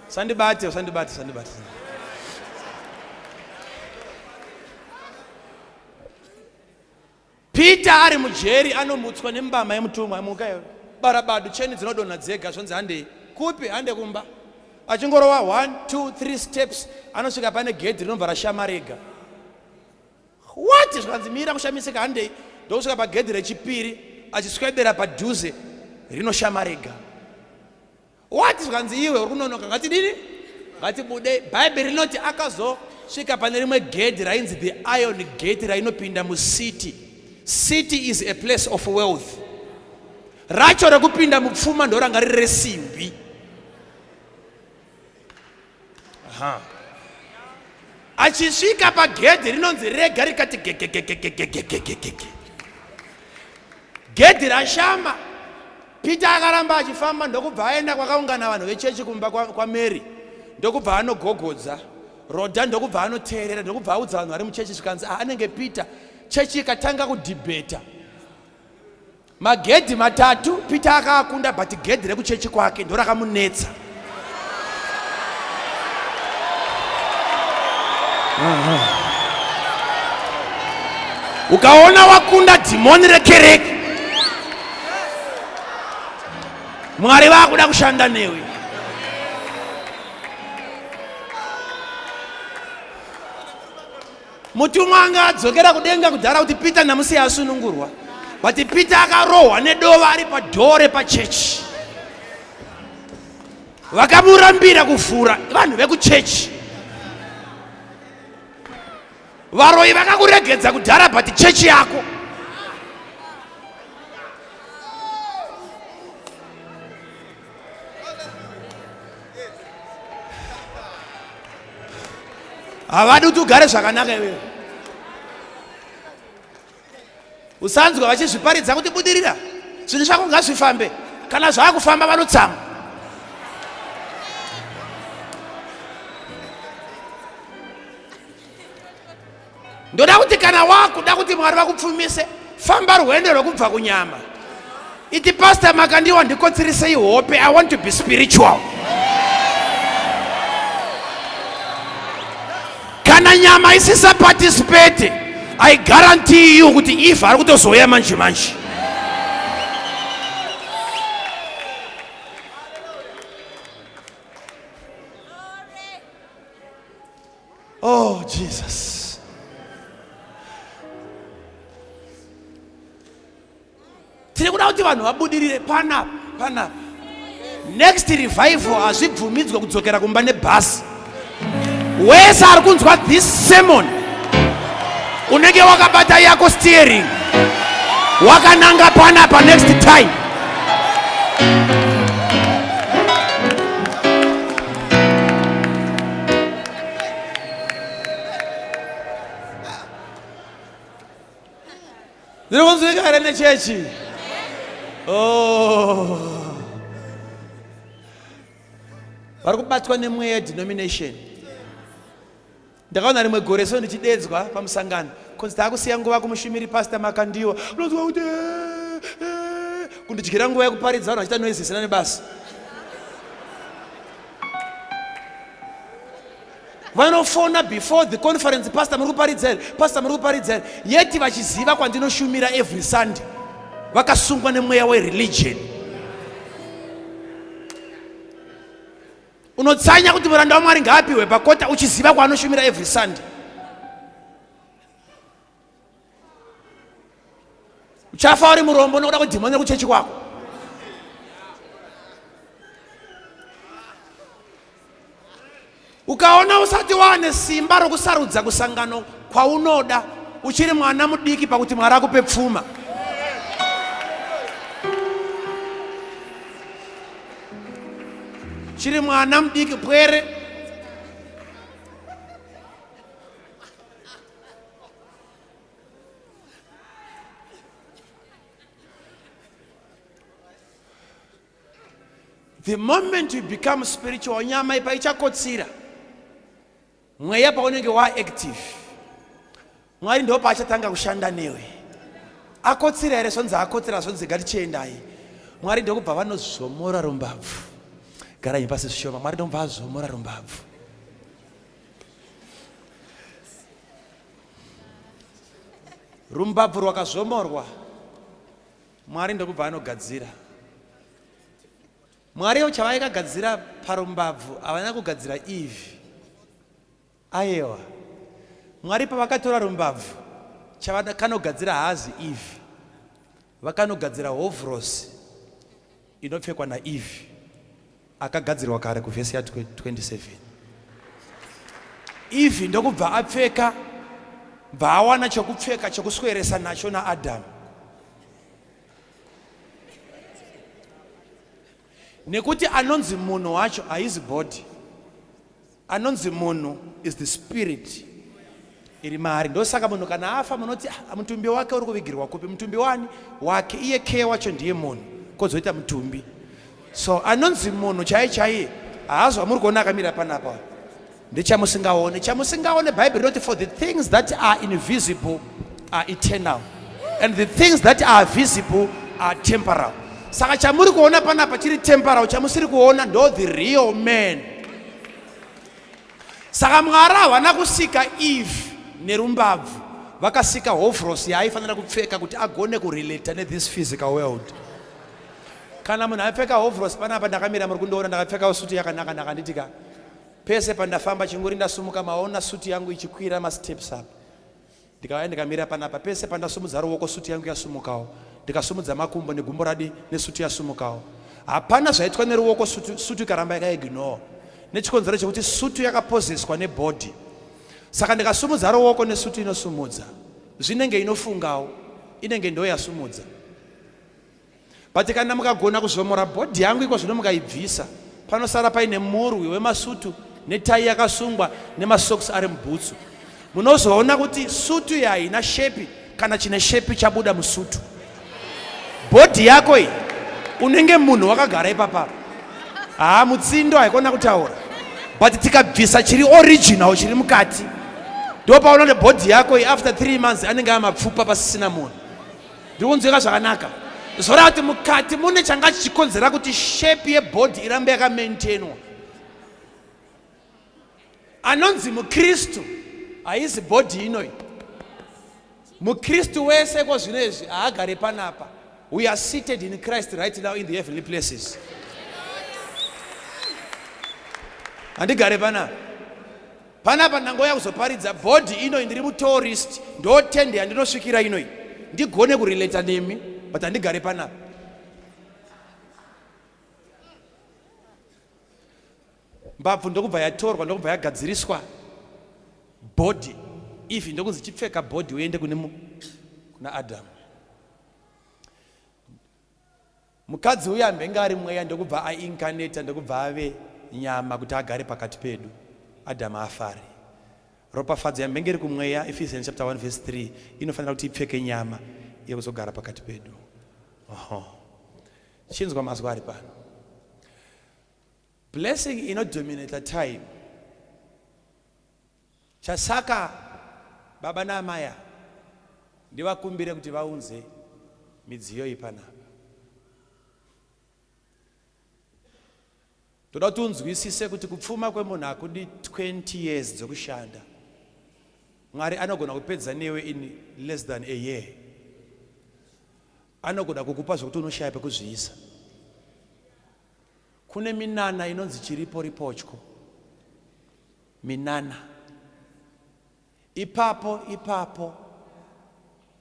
Usandibate, usandibate, usandibate. Peter ari mujeri anomutswa nembama yemutumwa, muka iwe. Barabadu cheni dzinodonha dzega zvonzi handei. Kupi? Hande kumba. Achingorova 1 2 3 steps anosvika pane gedhi rinobva rashama rega. What? Zvikanzi mira kushamisika handei. Ndokusvika pagedhi rechipiri achiswedera padhuze rinoshama rega. What? Zvikanzi iwe uri kunonoka ngatidini? Ngatibude. Bhaibheri rinoti akazosvika pane rimwe gedhi rainzi the iron gate rainopinda mucity. City is a place of wealth. Racho rekupinda mupfuma ndoranga riri resimbi. Aha. Achisvika pagedhi rinonzi rega rikati gegegegegegegegege. Gedhi rashama. Peter akaramba achifamba ndokubva aenda kwakaungana vanhu vechechi kumba kwaMary kwa ndokubva anogogodza. Rhoda ndokubva anoteerera ndokubva audza vanhu vari muchechi zvikanzi ah, anenge Peter. Chechi ikatanga kudhibheta. Magedhi matatu Peter akaakunda but gedhi rekuchechi kwake ndorakamunetsa. Ukaona wakunda dhimoni rekereke, Mwari vakuda kushanda newe. Mutumwa anga adzokera kudenga kudhara kuti Peter ndamusiya asunungurwa. But Peter akarohwa nedova ari padhoo repachechi. Vakamurambira kuvhura vanhu vekuchechi. Varoyi vakakuregedza kudhara but chechi yako. Havadi kuti ugare zvakanaka iwewe. Usanzwa vachizviparidza kuti budirira, zvinhu zvako ngazvifambe. Kana zvakufamba vanotsamwa. Ndoda kuti kana wakuda kuti Mwari vakupfumise, famba rwendo rwekubva kunyama. Iti Pastor Makandiwa ndikotsirisei hope, I want to be spiritual. Kana nyama isisa participate, I guarantee you kuti Eve ari kutozouya manje manje. Oh Jesus. Tiri kuda kuti vanhu vabudirire panapa panapa. Next revival hazvibvumidzwe kudzokera kumba nebhasi. Wese ari kunzwa this sermon unenge wakabata yako steering wakananga panapa next time. Ndiri kunzwika here nechechi? Oh. Vari kubatwa nemweya denomination. Ndakaona rimwe gore so ndichidedzwa pamusangano konzi taakusiya nguva kumushumiri Pastor Makandiwa. Unonzwa kuti eh, eh, kundidyira nguva yekuparidza vanhu vachiita noise isina nebasa. Vanofona before the conference, Pastor muri kuparidza here? Pastor muri kuparidza here? Yeti vachiziva kwandinoshumira every Sunday. Vakasungwa nemweya wereligion. Unotsanya kuti muranda waMwari ngaapiwe pakota uchiziva kwaanoshumira every Sunday. Uchafa uri murombo nokuda kwedhimoni rekuchechi kwako. Ukaona usati waane simba rokusarudza kusangano kwaunoda, uchiri mwana mudiki pakuti Mwari akupe pfuma. Chiri mwana mudiki pwere. The moment you become spiritual, nyama ipa ichakotsira. Mweya paunenge waactive, Mwari ndo paachatanga kushanda newe. Akotsira here? Zvonzi akotsira, zvonzi ngatichiendai. Mwari ndokubva vanozvomora rumbabvu. Garai pasi zvishoma. Mwari ndokubva azvomora rumbabvu. Rumbabvu rwakazvomorwa, Mwari ndokubva anogadzira. Mwari chavaikagadzira parumbabvu havana kugadzira Eve. Ayewa. Mwari pavakatora rumbabvu chavakanogadzira haazi Eve. Vakanogadzira hovhorosi inopfekwa naEve akagadzirwa kare kuvhesi ya 27. Eve ndokubva apfeka bva awana chokupfeka chokusweresa nacho naAdhamu. Nekuti anonzi munhu wacho haizi body. Anonzi munhu is the spirit iri maari. Ndosaka munhu kana afa munoti ah, mutumbi wake uri kuvigirwa kupi? Mutumbi wani wake iye ke wacho ndiye munhu kozoita mutumbi. So anonzi munhu chaiye chaiye haazi wamuri kuona akamira panapa ndechamusingaone. Chamusingaone Bhaibheri rinoti for the things that are invisible are eternal and the things that are visible are temporal. Saka chamuri kuona panapa chiri temporal, chamusiri kuona ndo the real man. Saka Mwari havana kusika Eve nerumbabvu, vakasika hovhorosi yaaifanira kupfeka kuti agone kurelata nethis physical world. Kana munhu apfeka hovhorosi panapa, ndakamira muri kundiona ndakapfekawo suti yakanaka naka, handiti ka? Pese pandafamba chinguri ndasumuka, maona suti yangu ichikwira masteps apa. Ndikauya ndikamira panapa, pese pandasumudza ruoko suti yangu yasumukawo, ndikasumudza makumbo negumbo radi nesuti yasumukawo. Hapana zvaitwa neruoko, sutu, sutu ikaramba yakaignore nechikonzero chekuti sutu yakapozeswa nebhodhi. Saka ndikasumudza ruoko nesutu inosumudza, zvinenge inofungawo, inenge ndo yasumudza. But kana mukagona kuzvomora bhodhi yangu iko zvino mukaibvisa, panosara paine murwi wemasutu netai yakasungwa nemasocks ari mubhutsu. Munozoona kuti sutu iyi haina shepi, kana chine shepi chabuda musutu. Bhodhi yako iyi unenge munhu wakagara ipapa. Haa mutsindo haikona kutaura. But tikabvisa chiri original chiri mukati, ndopaona kuti bhodhi yako iyi after 3 months anenge amapfupa pasisina munhu. Ndikunzwika zvakanaka. Zvoreva kuti mukati mune changa chichikonzera kuti shape yebhodhi irambe yakamaintainwa. Anonzi muKristu haizi bhodhi inoi. MuKristu wese ko zvino izvi haagare panapa. We are seated in Christ right now in the heavenly places. Handigare panapa. Panapa ndangouya kuzoparidza bhodhi inoi, ndiri mutourist, ndotende yandinosvikira inoi, ndigone kurelata nemi, but handigare panapa. Mbabvu ndokubva yatorwa, ndokubva yagadziriswa bhodhi ivi, ndokunzi chipfeka bhodhi uende kune kuna Adamu. Mukadzi uya ambenge ari mweya ndokubva aincarnata ndokubva ave nyama kuti agare pakati pedu. Adamu afare. Ropafadzo yambenge iri kumweya, Ephesians chapter 1 verse 3, inofanira kuti ipfeke nyama yekuzogara pakati pedu. Oho. Chinzwa mazwi ari pano. Blessing inodominata time. Chasaka baba naamai ava ndivakumbire kuti vaunze midziyo iyi panapa. Toda kuti unzwisise kuti kupfuma kwemunhu hakudi 20 years dzekushanda. Mwari anogona kupedza newe in less than a year. Anogona kukupa zvekuti unoshaya pekuzviisa. Kune minana inonzi chiripo ripotyo. Minana. Ipapo, ipapo,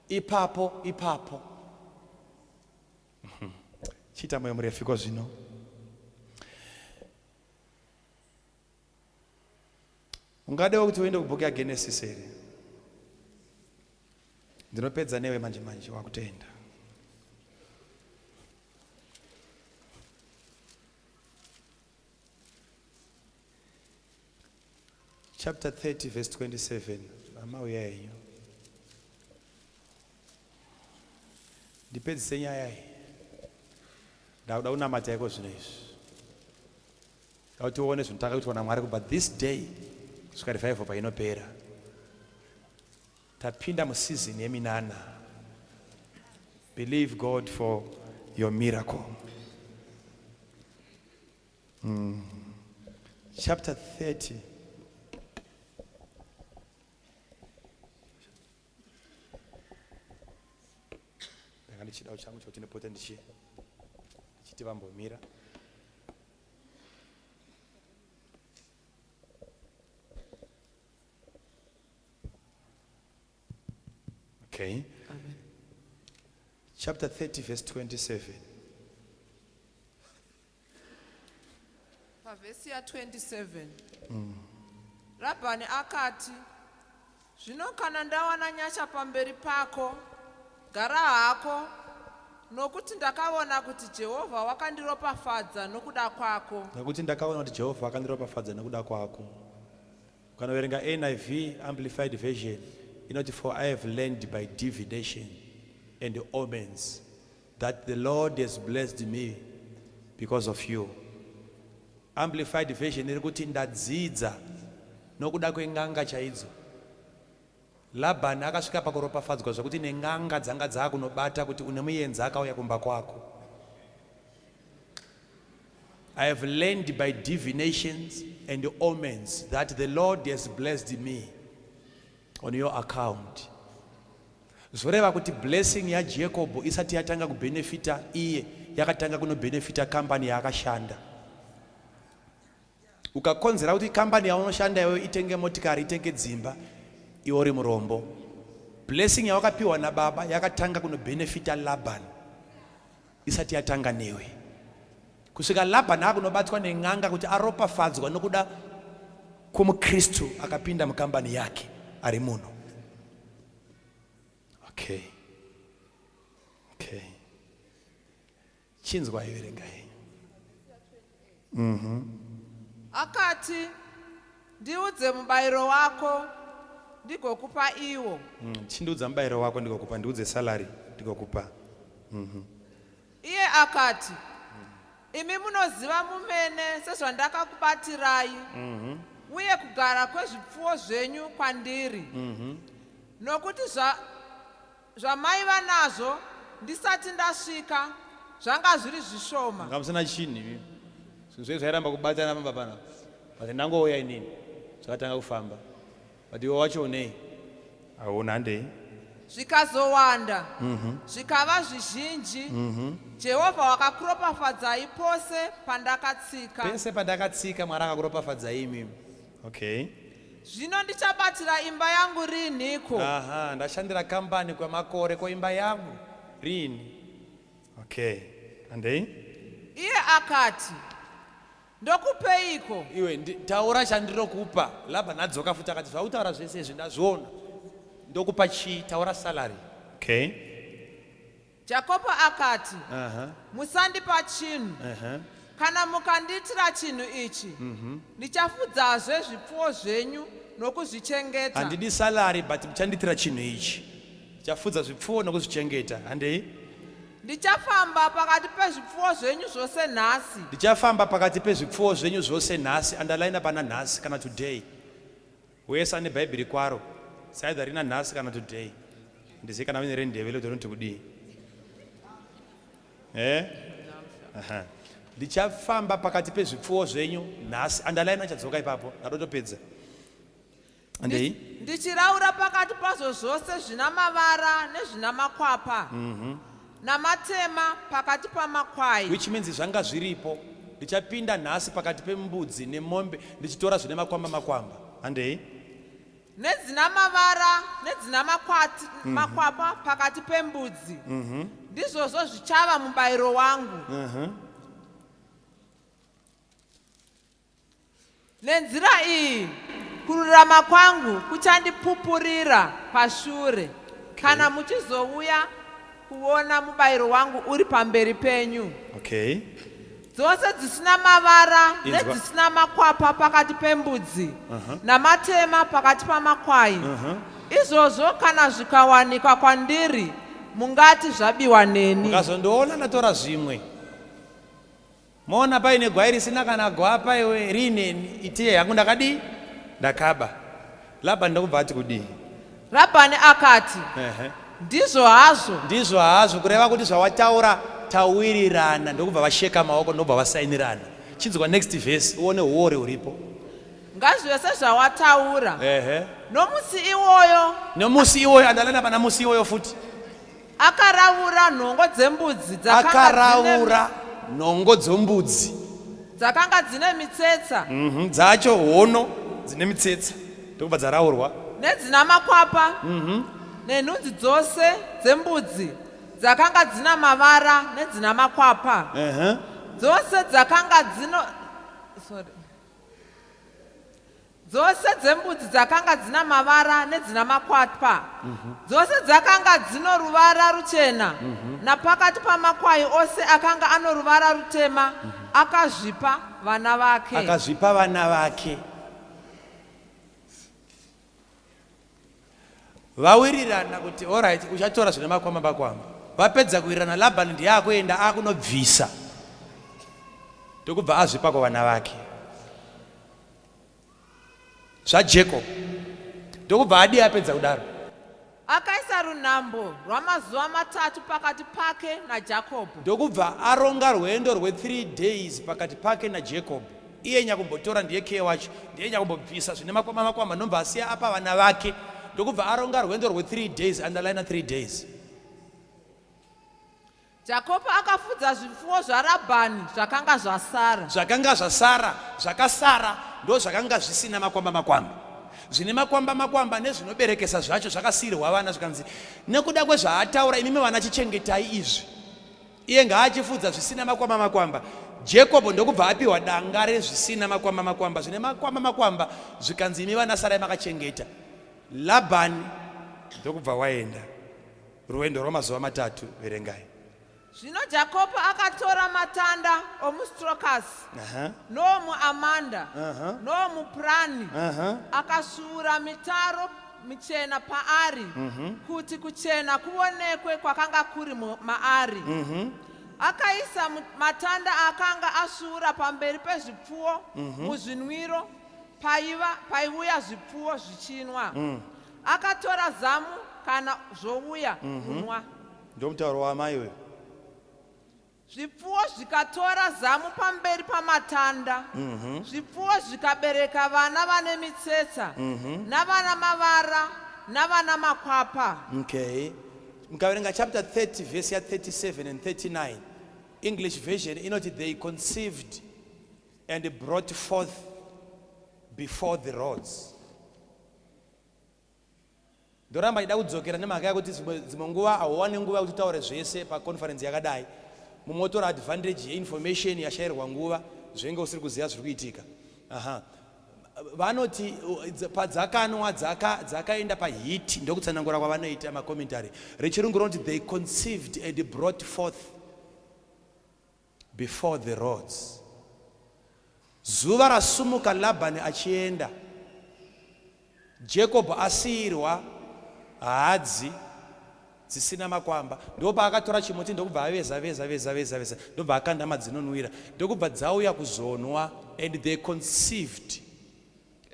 ipapo, ipapo. Chiita moyo murefu iko zvino. Ungadewo kuti uende kubhuku yaGenesis here? Ndinopedza newe manje manje wakutoenda. Chapter 30 verse 27. Mama uya henyu. Ndipedzise nyaya iyi. Ndakuda kunamata iko zvino izvi. Kuti uone zvinotanga kuitwa naMwari kubva this day kusvika revival painopera. Tapinda museason yeminana. Believe God for your miracle. Chapter 30. Ndanga ndichidawo changu chokuti ndipota ndichiti vambomira. Okay. Amen. Chapter 30 verse 27. Pavhesi ya27, Rabhani akati, "Zvino kana ndawana nyasha pamberi pako, gara hako, nokuti ndakaona kuti Jehovha wakandiropafadza nokuda kwako." Nokuti ndakaona kuti Jehovha akandiropafadza nekuda kwako. Ukanoverenga NIV Amplified Version inoti, "For I have learned by divination and omens that the Lord has blessed me because of you." Amplified Version iri kuti ndadzidza nokuda kwen'anga chaidzo. Labhani akasvika pakuropafadzwa zvokuti nen'anga dzanga dzakunobata kuti une muenzi akauya kumba kwako. I have learned by divinations and omens that the Lord has blessed me on your account. Zvoreva kuti blessing yaJacob isati yatanga kubenefita iye, yakatanga kunobhenefita kambani yaakashanda. Ukakonzera kuti kambani yaunoshanda iweyo itenge motikari, itenge dzimba, iwe uri murombo, blessing yawakapiwa nababa yakatanga kunobhenefita Laban isati yatanga newe, kusvika Laban akunobatwa nen'anga kuti aropafadzwa nokuda kwomukristu akapinda mukambani yake ari muno. Okay, chinzwa, iverenga henyu. Akati, "Ndiudze mubayiro wako, ndigokupa iwo." Chindiudza mubayiro wako ndikokupa, ndiudze salary ndikokupa. Iye akati, "Imi munoziva mumene sezvandakakubatirai uye kugara kwezvipfuwo zvenyu kwandiri, nokuti zvamaiva nazvo ndisati ndasvika zvanga zviri zvishoma." Nga musina chinhu imi, zvinhu zvee zvairamba kubatana pamba panapa, but ndangouya inini zvakatanga kufamba, but iwe wacho unei? Hauna. Handei. Zvikazowanda, zvikava zvizhinji. Jehovha wakakuropafadzai pose pandakatsika. Pese pandakatsika, Mwari akakuropafadzai imimi. Okay. Zvino ndichabatira imba yangu riinhiko? Aha, ndashandira kambani kwemakore, koimba yangu rini? Okay, handei. Iye akati, "Ndokupeiko?" Iwe taura chandinokupa. Labhani adzoka futi akati, "Zvautaura zvese izvi ndazviona, ndokupa chii? Taura salary." Okay. Jakobho akati, "Musandipa chinhu. Kana mukandiitira chinhu ichi, ndichafudzazve zvipfuwo zvenyu nokuzvichengeta." Handidi salary, but muchandiitira chinhu ichi, ndichafudza zvipfuwo nokuzvichengeta. Handei. Ndichafamba pakati pezvipfuwo zvenyu zvose nhasi. Ndichafamba pakati pezvipfuwo zvenyu zvose nhasi. Underline pana nhasi kana today. Wese ane bhaibheri kwaro saidha rina nhasi kana today. Ndizive kana vane rendevele kuti rinoti kudii. Eh? Aha. Ndichafamba pakati pezvipfuwo zvenyu nhasi. Underline, achadzoka ipapo, ndatotopedza. Handei. Ndichiraura pakati pazvo zvose zvina mavara nezvina makwapa namatema pakati pamakwai. Which means zvanga zviripo. Ndichapinda nhasi pakati pembudzi nemombe ndichitora zvine makwamba makwamba. Handei. Nedzina mavara nedzina makwapa pakati pembudzi, ndizvozvo zvichava mubayiro wangu. Nenzira iyi kururama kwangu kuchandipupurira pashure, kana muchizouya kuona mubayiro wangu uri pamberi penyu. Dzose dzisina mavara Inzwa. nedzisina makwapa pakati pembudzi namatema pakati pamakwai, izvozvo kana zvikawanikwa kwandiri, mungati zvabiwa neni. Mukazondiona ndatora zvimwe. Moona paine gwai risina kana gwapa iwe riineni itiye yangu ndakadii ndakaba. Labhani ndokubva ati kudii? Rabhani akati, Ehe. Ndizvo hazvo. Ndizvo hazvo kureva kuti zvawataura tawirirana ndokubva vasheka maoko ndokubva vasainirana. Chinzwa next verse uone huori huripo. Ngazvive sezvawataura. Ehe. Nomusi iwoyo. Nomusi iwoyo andalana pana musi iwoyo futi. Akaraura nhongo dzembudzi dzakanga dzine Akaraura nhongo dzombudzi dzakanga dzine mitsetsa Dzacho hono dzine mitsetsa ndokubva dzaraurwa. Nedzina makwapa nenhunzi dzose dzembudzi dzakanga dzina mavara nedzina makwapa dzose dzakanga dzino sorry. Dzose dzembudzi dzakanga dzina mavara nedzina makwatwa, dzose dzakanga dzino ruvara ruchena, napakati pamakwai ose akanga ano ruvara rutema, akazvipa vana vake. Akazvipa vana vake. Vawirirana kuti alright uchatora zvine makwamba makwamba. Vapedza kuwirirana Labhani ndiye akuenda akunobvisa ndokubva azvipa kuvana vake. ZvaJacob ndokubva adii apedza kudaro? Akaisa runhambo rwamazuva matatu pakati pake naJakobho. Ndokubva aronga rwendo rwe3 days pakati pake naJacob. Iye nyakumbotora ndiye care wacho, ndiye nyakumbobvisa zvine makwamba makwamba ndobva asiya apa vana vake. Ndokubva aronga rwendo rwe3 days, underline 3 days. Jakobho akafudza zvipfuwo zvaRabhani zvakanga zvasara. Zvakanga zvasara, zvakasara ndozvakanga zvisina makwamba makwamba. Zvine makwamba makwamba nezvinoberekesa zvacho zvakasiirwa vana zvikanzi nekuda kwezvaataura imimi vana chichengetai izvi. Iye ngaachifudza zvisina makwamba makwamba. Jakobho ndokubva apiwa danga rezvisina makwamba makwamba, zvine makwamba makwamba zvikanzi imi vana sarai makachengeta. Labhani ndokubva waenda. Rwendo rwamazuva matatu, verengai. Zvino Jakobho akatora matanda omustrokasi noomuamanda noomupurani, akasvuura mitaro michena paari, kuti kuchena kuvonekwe kwakanga kuri maari. Akaisa matanda aakanga asvuura pamberi pezvipfuwo muzvinwiro, paiva paiuya zvipfuwo zvichinwa. Akatora zamu kana zvouya kunwa. Ndomutauro waamai uyu. Zvipfuwo zvikatora zamu pamberi pamatanda. Zvipfuwo zvikabereka vana vane mitsetsa, navana mavara, navana makwapa. Okay. Mukaverenga chapter 30 verse ya 37 and 39, English version inoti they conceived and brought forth before the rods. Ndoramba ndichida kudzokera nemhaka yekuti dzimwe nguva hauwane nguva yekuti utaure zvese paconference yakadai. Mumwe otora advantage yeinformation yashairwa nguva zvenge usiri kuziva zviri kuitika. Aha. Vanoti padzakanwa dzaka dzakaenda paheat ndokutsanangura kwavanoita macommentary. Rechirungu rinoti they conceived and brought forth before the roads. Zuva rasumuka Labhani achienda, Jakobho asiirwa hadzi dzisina makwamba. Ndopaakatora chimuti ndokubva aveza veza veza veza veza ndobva akanda madzinonwira ndokubva dzauya kuzonwa and they conceived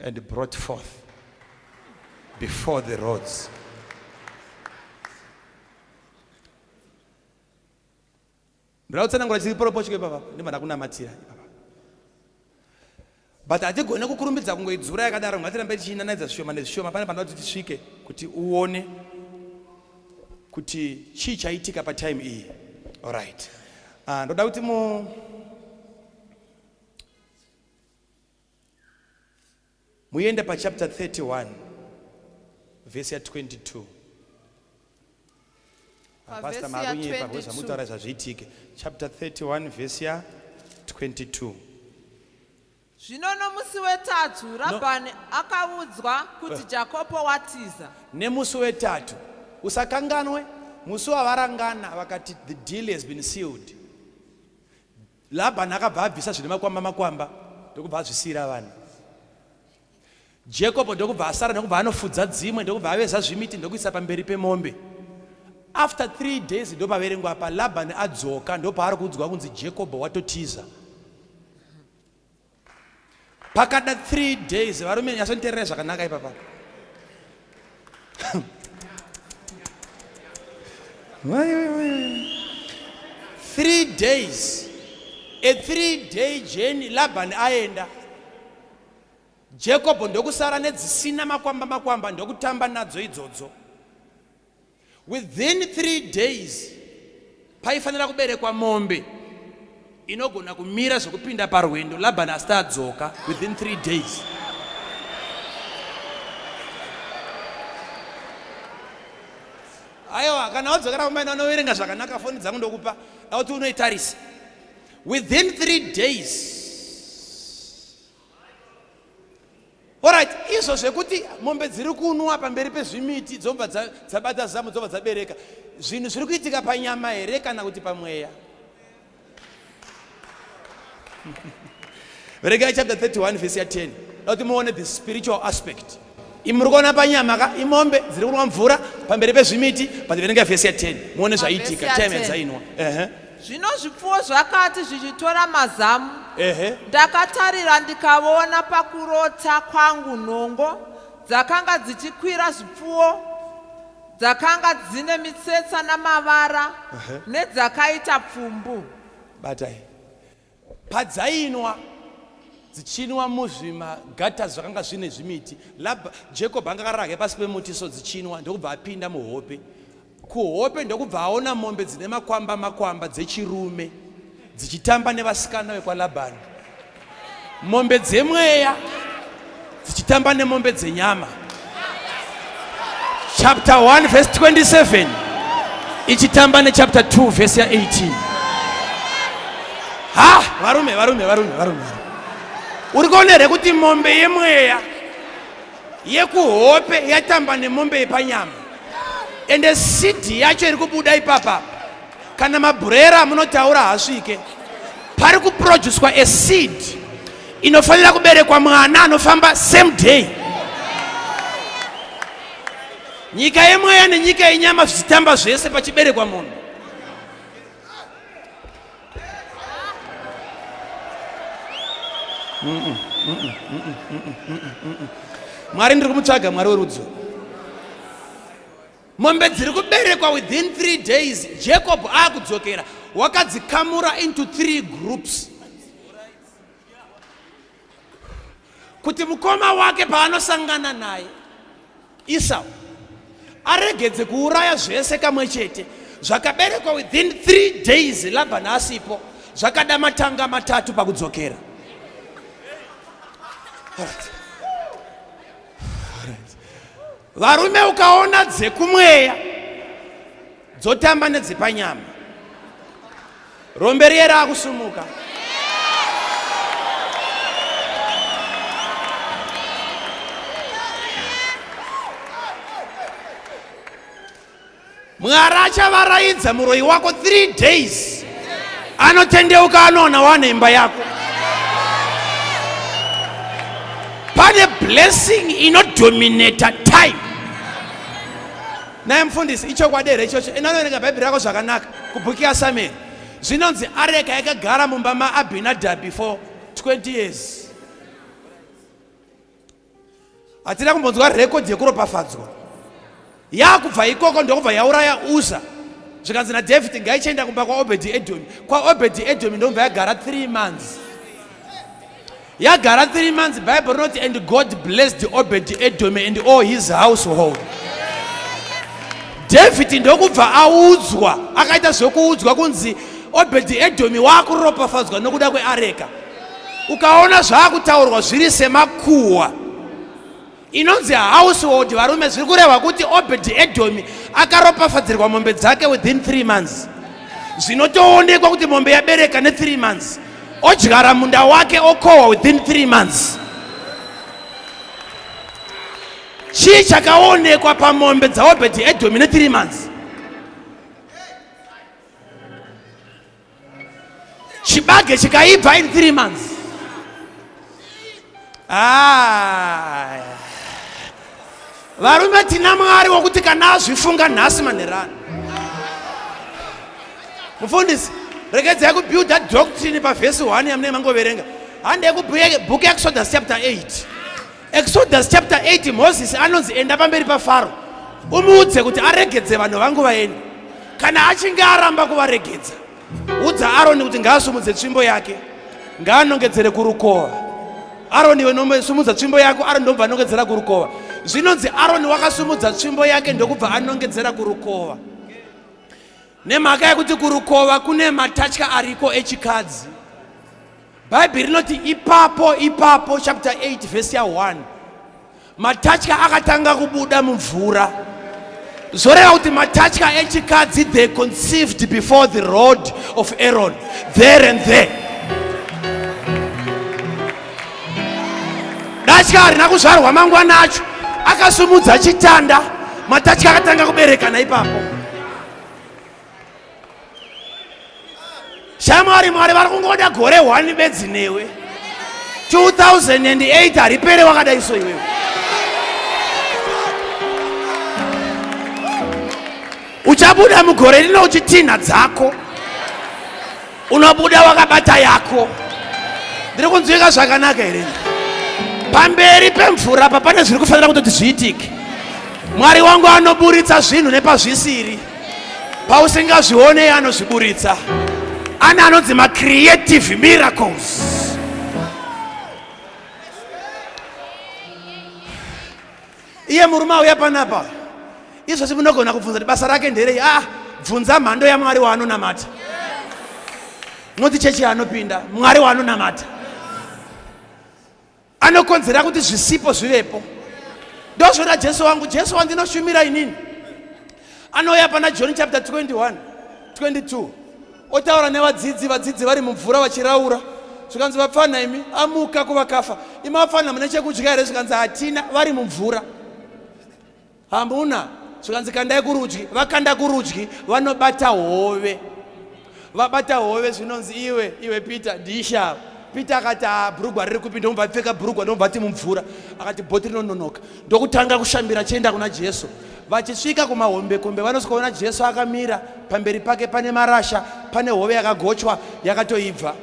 and brought forth before the roads. Ndoda kutsanangura chiri poropochiko ipapa ndibva ndakunamatira ipapa. But hatigone kukurumbidza kungoidzura yakadaro ngatirambe tichinanaidza zvishoma nezvishoma pane panoda kuti tisvike kuti uone kuti chii chaitika patime iyi. Alright. Ndoda kuti mu Muende pachapter 31 vhesi ya 22. Pavhesi Pastor ya makunyepa 22. kwezvamutaura zvazviitike. Chapter 31 vhesi ya 22. Zvino nomusi wetatu Rabhani akaudzwa kuti Jakobo watiza. Nemusi wetatu usakanganwe musi wavarangana vakati the deal has been sealed. Labhani akabva abvisa zvine makwamba makwamba ndokubva azvisiira vanhu. Jacob ndokubva asara ndokubva anofudza dzimwe ndokubva aveza zvimiti ndokuisa pamberi pemombe. After 3 days ndopaverengwa apa Labhani adzoka ndopaari kuudzwa kunzi Jacob watotiza. Pakada 3 days varume nyatsonditeererai zvakanaka ipapa. 3 days a 3 day journey Laban aenda Jacob ndokusara nedzisina makwamba makwamba ndokutamba nadzo idzodzo. Within 3 days paifanira kuberekwa mombe inogona kumira zvekupinda parwendo Laban asati adzoka within 3 days. Aiwa kana wadzokera kumba enda unoverenga zvakanaka foni dzangu ndokupa auti unoitarisa within 3 days. Alright, izvo zvekuti mombe dziri kunwa pamberi pezvimiti dzobva dzabata zamu dzobva dzabereka zvinhu zviri kuitika panyama here kana kuti pamweya? Verengai chapter 31 verse ya 10 kuti muone the spiritual aspect. Muri kuona panyama ka imombe dziri kunwa mvura pamberi pezvimiti but verengai verse ya 10 muone zvaiitika time yadzainwa. Ehe. Zvino zvipfuwo zvakati zvichitora mazamu, ndakatarira ndikavona pakurota kwangu nhongo dzakanga dzichikwira zvipfuwo dzakanga dzine mitsetsa namavara nedzakaita pfumbu. Batai. Padzainwa dzichinwa muzvimagata zvakanga zvine zvimiti, Lab, Jacob anga akarara hake pasi pemuti so dzichinwa ndokubva apinda muhope. Kuhope ndokubva aona mombe dzine makwamba makwamba dzechirume dzichitamba nevasikana vekwaLabhani. Mombe dzemweya dzichitamba nemombe dzenyama. Chapter 1 verse 27 ichitamba nechapter 2 verse ya 18. Ha, varume varume varume varume. Uri kuona here kuti mombe yemweya yekuhope yatamba nemombe yepanyama ende seed yacho iri kubuda ipapa kana mabhurera amunotaura haasvike pari kuproducwa a seed inofanira kuberekwa mwana anofamba same day nyika yemweya nenyika yenyama zvichitamba zvese pachiberekwa munhu Mwari ndiri kumutsvaga Mwari werudzo. Mombe dziri kuberekwa within 3 days Jacob akudzokera wakadzikamura into 3 groups kuti mukoma wake paanosangana naye Esau aregedze kuuraya zvese kamwe chete zvakaberekwa within 3 days Laban asipo zvakada matanga matatu pakudzokera. Alright. Alright. Varume ukaona dzekumweya dzotamba nedzepanyama rombe riye raakusumuka Mwari achavaraidza muroyi wako 3 days anotendeuka anoona wane imba yako pane blessing inodominata time Naye mufundisi, ichokwadi here ichocho? Enda unoverenga Bhaibheri rako zvakanaka kubhuki yaSamueri. Zvinonzi areka yakagara mumba maAbhinadhabhi for 20 years. Hatina kumbonzwa rekodhi yekuropafadzwa. Yakubva ikoko ndokubva yauraya Uza. Zvikanzi naDavid ngaichienda kumba kwaObedi Edomi. KwaObedi Edomi ndokubva yagara 3 months. Yagara 3 months Bible rinoti and God blessed Obed Edom and all his household. David ndokubva audzwa akaita zvekuudzwa kunzi Obed Edom wakuropafadzwa nokuda kweareka. Ukaona zvakutaurwa zviri semakuhwa inonzi household varume zviri kurehwa kuti obed edomi akaropafadzirwa mombe dzake within 3 months zvinotoonekwa kuti mombe yabereka ne3 months odyara munda wake okohwa within 3 months chii chakaonekwa pamombe dzaobed edomi ne3 months chibage chikaibva in 3 months ah. Varume tina Mwari wokuti kana azvifunga nhasi manherano. Mufundisi, regedzai kubuilda doctrine pavhesi 1 yamunenge mangoverenga. Handei kubook Exodus chapter 8. Exodus chapter 8 Moses anonzi enda pamberi paFaro umuudze kuti aregedze vanhu vangu vaende. Kana achinge aramba kuvaregedza, udza Aroni kuti ngaasumudze tsvimbo yake, ngaanongedzere kurukova. Aroni iwe sumudza tsvimbo yako, Aroni ndobva anongedzera kurukova. Zvinonzi Aroni wakasumudza tsvimbo yake ndokubva anongedzera kurukova. Nemhaka yekuti kurukova kune matatya ariko echikadzi. Bhaibheri rinoti ipapo ipapo chapter 8 verse ya 1 matatya akatanga kubuda mumvura zvoreva kuti matatya echikadzi they conceived before the rod of Aaron there and there. Datya harina kuzvarwa mangwana acho, akasumudza chitanda, matatya akatanga kuberekana ipapo. Shamwari, Mwari vari kungoda gore 1 bedzi newe. 2008 haripere wakadai so iwewe. Uchabuda mugore rino uchitinha dzako, unobuda wakabata yako. Ndiri kunzwika zvakanaka here? Pamberi pemvura apa pane zviri kufanira kutoti zviitike. Mwari wangu anoburitsa zvinhu nepazvisiri, pausingazvionei anozviburitsa. Ane anonzi macreative miracles. Iye murume auya panapa izvozvi munogona kubvunza kuti basa rake nderei? Ah, bvunza mhando yaMwari waanonamata, noti chechi yaanopinda, Mwari waanonamata anokonzera kuti zvisipo zvivepo. Ndozvoda Jesu wangu, Jesu wandinoshumira inini. Anouya pana John chapter 21 22 otaura nevadzidzi, vadzidzi vari mumvura vachiraura. Zvikanzi, vapfana imi, amuka kuvakafa. Imi vapfana mune chekudya here? Zvikanzi hatina, vari mumvura. Hamuna. Zvikanzi kandai kurudyi. Vakanda kurudyi, vanobata hove. Vabata hove, zvinonzi iwe, iwe Peter, ndiisha. Peter akati, ah, bhurugwa riri kupi? Ndomubva apfeka bhurugwa, ndomubva ati mumvura. Akati bhoti rinononoka. Ndokutanga kushambira achienda kuna Jesu. Vachisvika kumahombekombe vanosvikaona Jesu akamira, pamberi pake pane marasha, pane hove yakagochwa yakatoibva.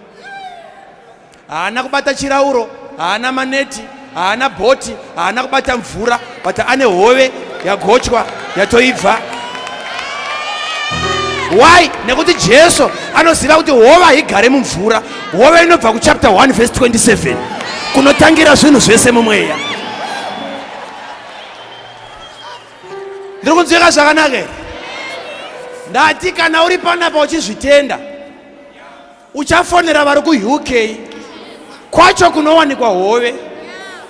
Haana kubata chirauro, haana maneti, haana bhoti, haana kubata mvura, but ane hove yagochwa yatoibva. Why? Nekuti Jesu anoziva kuti hove haigare mumvura. Hove inobva kuchapter 1 verse 27 kunotangira zvinhu zvese mumweya. Ndiri kunzwika zvakanaka here? Ndati kana uri panapa uchizvitenda, uchafonera vari kuUK kwacho kunowanikwa hove,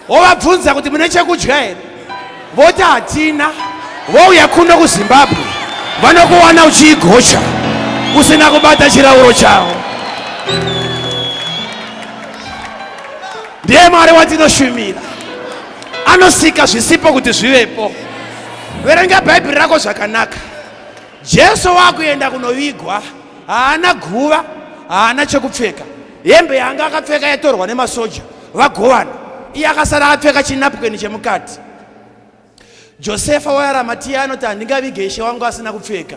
wovabvunza kuti mune chekudya here, voti hatina, vouya kuno kuZimbabwe vanokuwana uchiigocha usina kubata chirauro chavo. Ndiye Mwari watinoshumira, anosika zvisipo kuti zvivepo. Verenga Bhaibheri rako zvakanaka. Jesu wakuenda kunovigwa, haana guva, haana chekupfeka. Hembe yaanga akapfeka yatorwa nemasoja, vagovana. Iye akasara akapfeka chinapukeni chemukati. Josefa waAramatiya anoti handingavige ishe wangu asina kupfeka,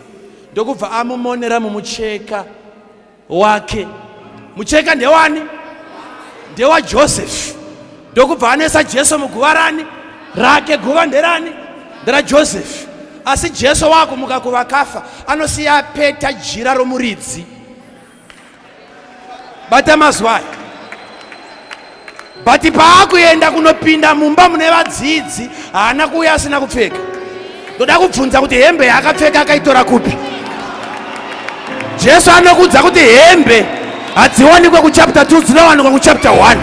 ndokubva amumonera mumucheka wake. Mucheka ndewani? NdewaJoseph. Ndokubva anoisa Jesu muguva rani? Rake. Guva nderani? NderaJoseph. Asi Jesu wakumuka kuvakafa anosiya apeta jira romuridzi. Bata mazwi aya. But paakuenda kunopinda mumba mune vadzidzi haana kuuya asina kupfeka. Ndoda kubvunza kuti hembe yaakapfeka akaitora kupi? Jesu anokuudza kuti hembe hadziwanikwe kuchapter 2, dzinowanikwa kuchapter 1.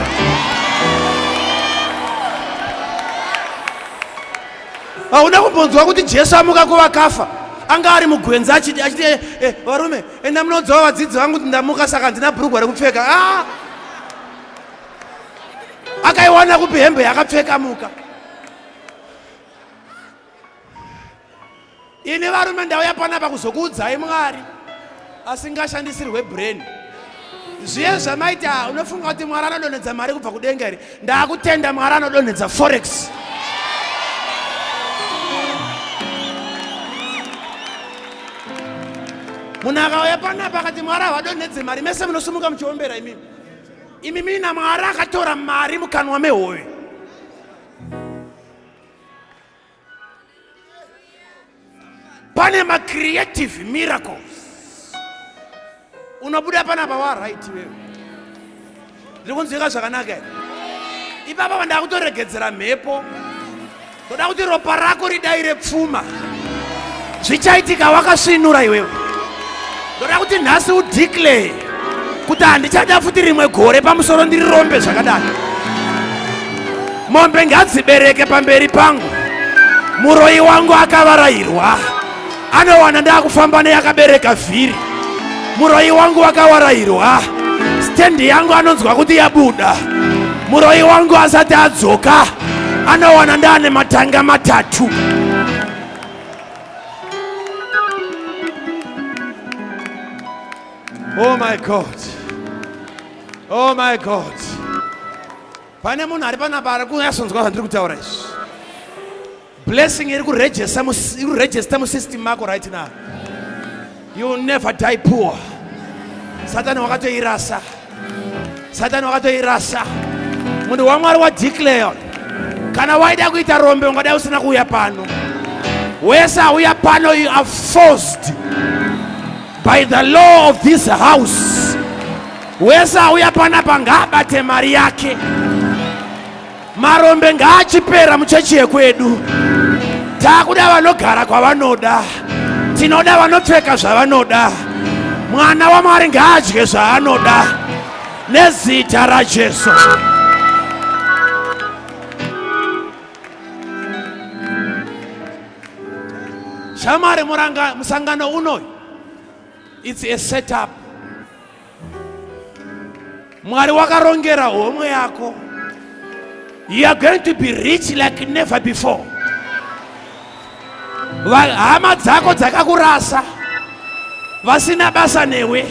Hauna kumbonzwa kuti Jesu amuka kuvakafa anga ari mugwenzi achiti achiti eh, eh, varume enda munoudzawo vadzidzi vangu kuti ndamuka saka handina bhurugwa rekupfeka. Ah! Akaiwana kupi hembe yakapfeka muka? Ini varume ndauya panapa kuzokuudzai Mwari asingashandisirwe brain. Zviye zvamaiti ah, unofunga kuti Mwari anodonhedza mari kubva kudenga here? Ndakutenda Mwari anodonhedza forex. Munhu akauya panapa akati Mwari havadonhedze mari, mese munosumuka muchiombera imimi. Imi mina Mwari akatora mari mukanwa mehove. Pane macreative miracles. Unobuda panapa wa right iwewe. Ndiri kunzwika zvakanaka here? Ipapa pandakutoregedzera mhepo. Ndoda kuti ropa rako ridaire pfuma. Zvichaitika wakasvinura iwewe. Ndoda kuti nhasi udeclare kuti handichada futi rimwe gore pamusoro ndiri rombe zvakadai. Mombe ngadzibereke pamberi pangu. Muroyi wangu akavarairwa. Anowana ndakufamba neyakabereka vhiri. Muroyi wangu wakawarairwa. Stendi yangu anonzwa kuti yabuda. Muroyi wangu asati adzoka anowana ndaane matanga matatu. Oh my God. Oh my God. Pane munhu ari panapa ari kunyatsonzwa zvandiri kutaura izvi. Blessing iri kuregister iri kuregister musystem mako right now. You will never die poor. Satani wakatoirasa. Satani wakatoirasa. Munhu waMwari wa declare. Kana waida kuita rombe ungadai usina kuuya pano. Wese auya pano you are forced by the law of this house. Wese auya panapa ngaabate mari yake. Marombe ngaachipera muchechi yekwedu. Takuda vanogara kwavanoda, tinoda vanopfeka zvavanoda. Mwana waMwari ngaadye zvaanoda nezita raJesu. Shamwari, muranga musangano unoyu, it's a setup. Mwari wakarongera homwe yako. You are going to be rich like never before. Hama dzako dzakakurasa vasina basa newe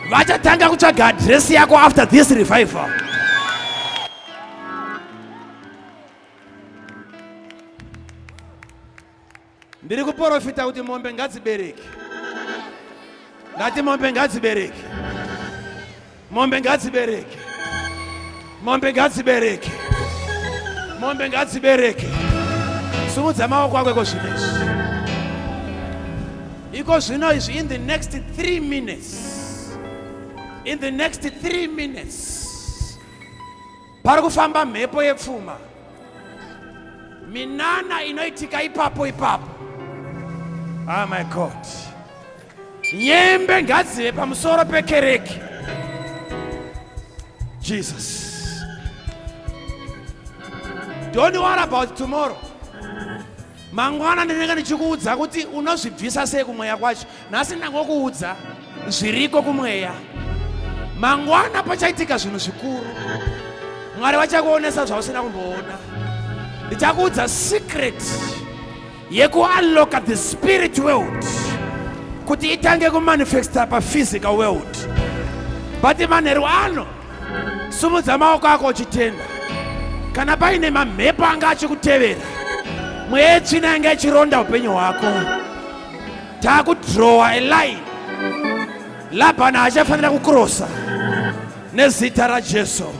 vachatanga kutsvaga adresi yako after this revival. Ndiri kuporofita kuti mombe ngadzibereke. Ndati mombe ngadzibereke. Mombe ngadzibereke. Mombe ngadzibereke. Mombe ngadzibereke. Simudza maoko ako iko zvino izvi. Iko zvino izvi in the next 3 minutes. In the next 3 minutes. Pari kufamba mhepo yepfuma. Minana inoitika ipapo ipapo. Ah my God. Nyembe ngadzive pamusoro pekereke. Jesus. Don't worry about tomorrow. Mangwana ndinenge ndichikuudza kuti unozvibvisa sei kumweya kwacho. Nhasi ndangokuudza zviriko kumweya. Mangwana pachaitika zvinhu zvikuru. Mwari vachakuonesa zvausina kumboona. Ndichakuudza secret yekuunlocka the spirit world kuti itange kumanifesta paphysical world. But manheru ano Sumudza maoko ako uchitenda. Kana paine mamhepo anga achikutevera, mweya yetsvina yanga ichironda upenyu hwako, takudrowa a line. Labhani haachafanira kukrosa nezita raJesu.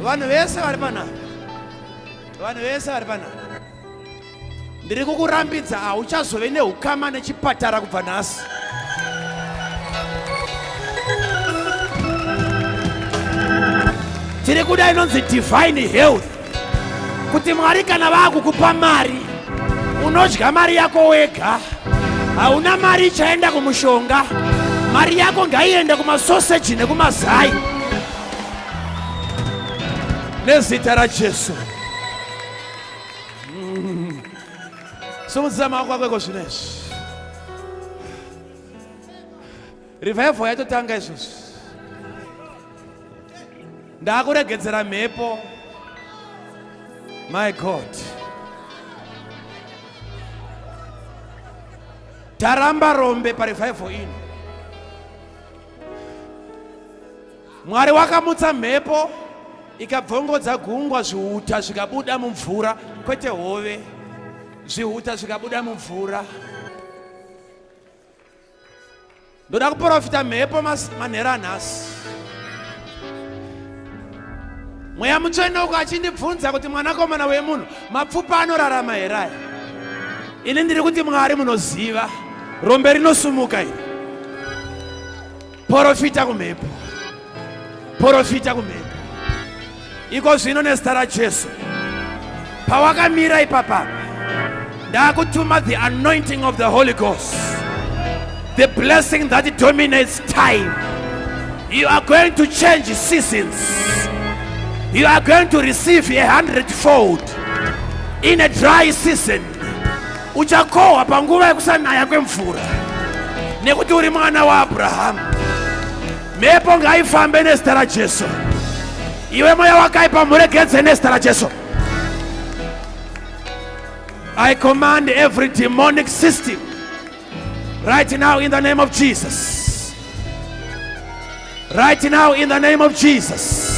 Vanhu vese vari panapa, vanhu vese vari panapa, ndiri kukurambidza hauchazove neukama nechipatara kubva nhasi tiri kuda inonzi divine health kuti mwari kana vaakukupa mari unodya mari yako wega hauna mari ichaenda kumushonga mari yako ngaiende kumasoseji nekumazai nezita rajesu Sumudzira maoko ako iko zvino izvi. Revival yatotanga izvozvi. Ndakuregedzera mhepo. My God. Taramba rombe parevival ino. Mwari wakamutsa mhepo ikabvongodza gungwa, zvihuta zvikabuda mumvura, kwete hove, zvihuta zvikabuda mumvura. Ndoda kuprofita mhepo manhero anhasi. Mweya Mutsvene uko achindibvunza kuti mwanakomana wemunhu, mapfupa anorarama here aya? Ini ndiri kuti Mwari munoziva, rombe rinosumuka iri. Porofita kumhepo, porofita kumhepo. Iko zvino nezita raJesu, pawakamira ipapapa, ndakutuma the anointing of the Holy Ghost, the blessing that dominates time. You are going to change seasons. You are going to receive a hundredfold in a dry season. Uchakohwa panguva yekusanaya kwemvura nekuti uri mwana waAbrahamu. Mhepo ngaifambe nezita raJesu. Iwe mweya wakaipa muregedze nezita raJesu. I command every demonic system right now in the name of Jesus. Right now in the name of Jesus.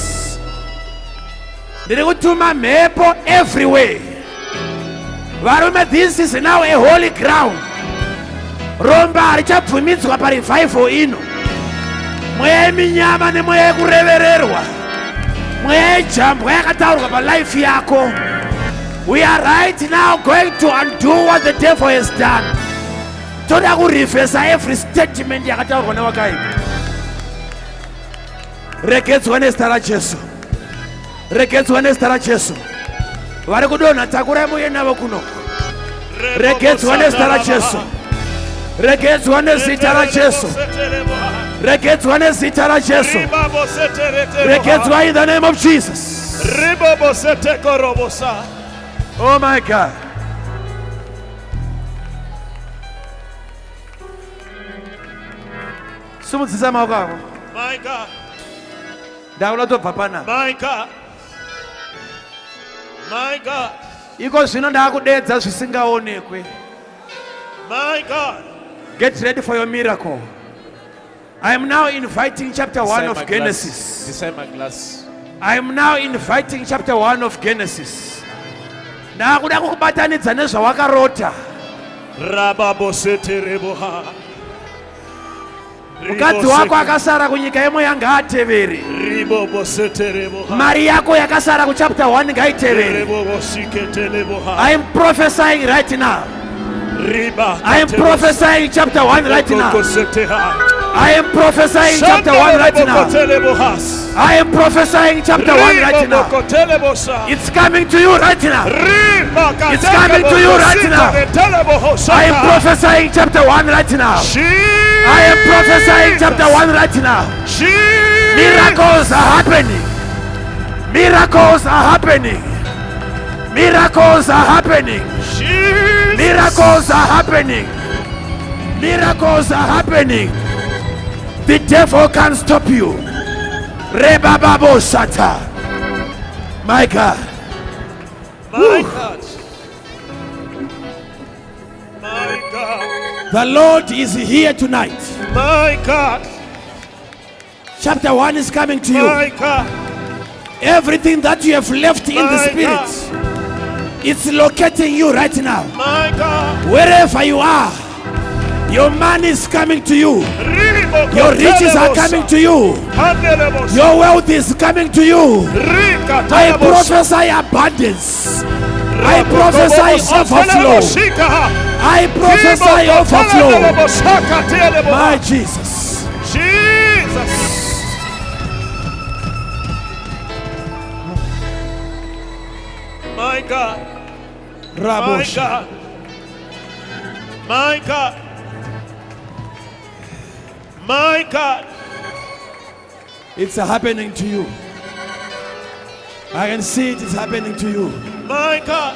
Ndiri kutuma mhepo everywhere. Varume, this is now a holy ground. Romba harichabvumidzwa parevival ino. Mweya yeminyama nemweya yekurevererwa, mweya yejambwa yakataurwa palife yako. We are right now going to undo what the devil has done. Toda kurivhesa every statement yakataurwa newakaipa. Regedzwa nezita raJesu. Regedzwa nezita raJesu. Vari kudonha takurai muye navo kuno. Regedzwa nezita raJesu. Regedzwa nezita raJesu. Regedzwa nezita raJesu. Regedzwa in the name of Jesus. Oh my God. Sumudzisa maoko ako. My God. Ndakuda kutobva panapa. My God. My God. Iko zvino ndakudeedza zvisingaonekwe. My God. Get ready for your miracle. I am now inviting chapter 1 of Genesis. Beside my glass. I am now inviting chapter 1 of Genesis. Ndakuda kukubatanidza nezvawakarota. Rababosetereboha. Mukadzi wako akasara kunyika yemweya ngaatevere. Ribobosetereboha. Mari yako yakasara kuchapter 1 ngaitevere. Rebobosiketeleboha. I am prophesying right now. Riba. I am prophesying chapter 1 right now. Koseteha. I am prophesying chapter 1 right now. Shandelebokotelebohas. I am prophesying chapter 1 right now. Ribobokotelebosa. It's coming to you right now. Riba. It's coming to you right now. I am prophesying chapter 1 right now. I am prophesying chapter 1 right now. Miracles are happening. Miracles are happening. Miracles are happening. Miracles are happening. Miracles are happening. The devil can't stop you. Rebababo Sata. My God. My God. My God. The Lord is here tonight. My God. Chapter 1 is coming to you. My God. Everything that you have left in the My spirit, it's locating you right now. My God. Wherever you are, your money is coming to you. Your riches are coming to you. Your wealth is coming to you. I prophesy abundance. I prophesy overflow. I prophesy overflow. My Jesus. Jesus. My God. My Rabosha. God. My God. My God. It's happening to you. I can see it is happening to you. My God.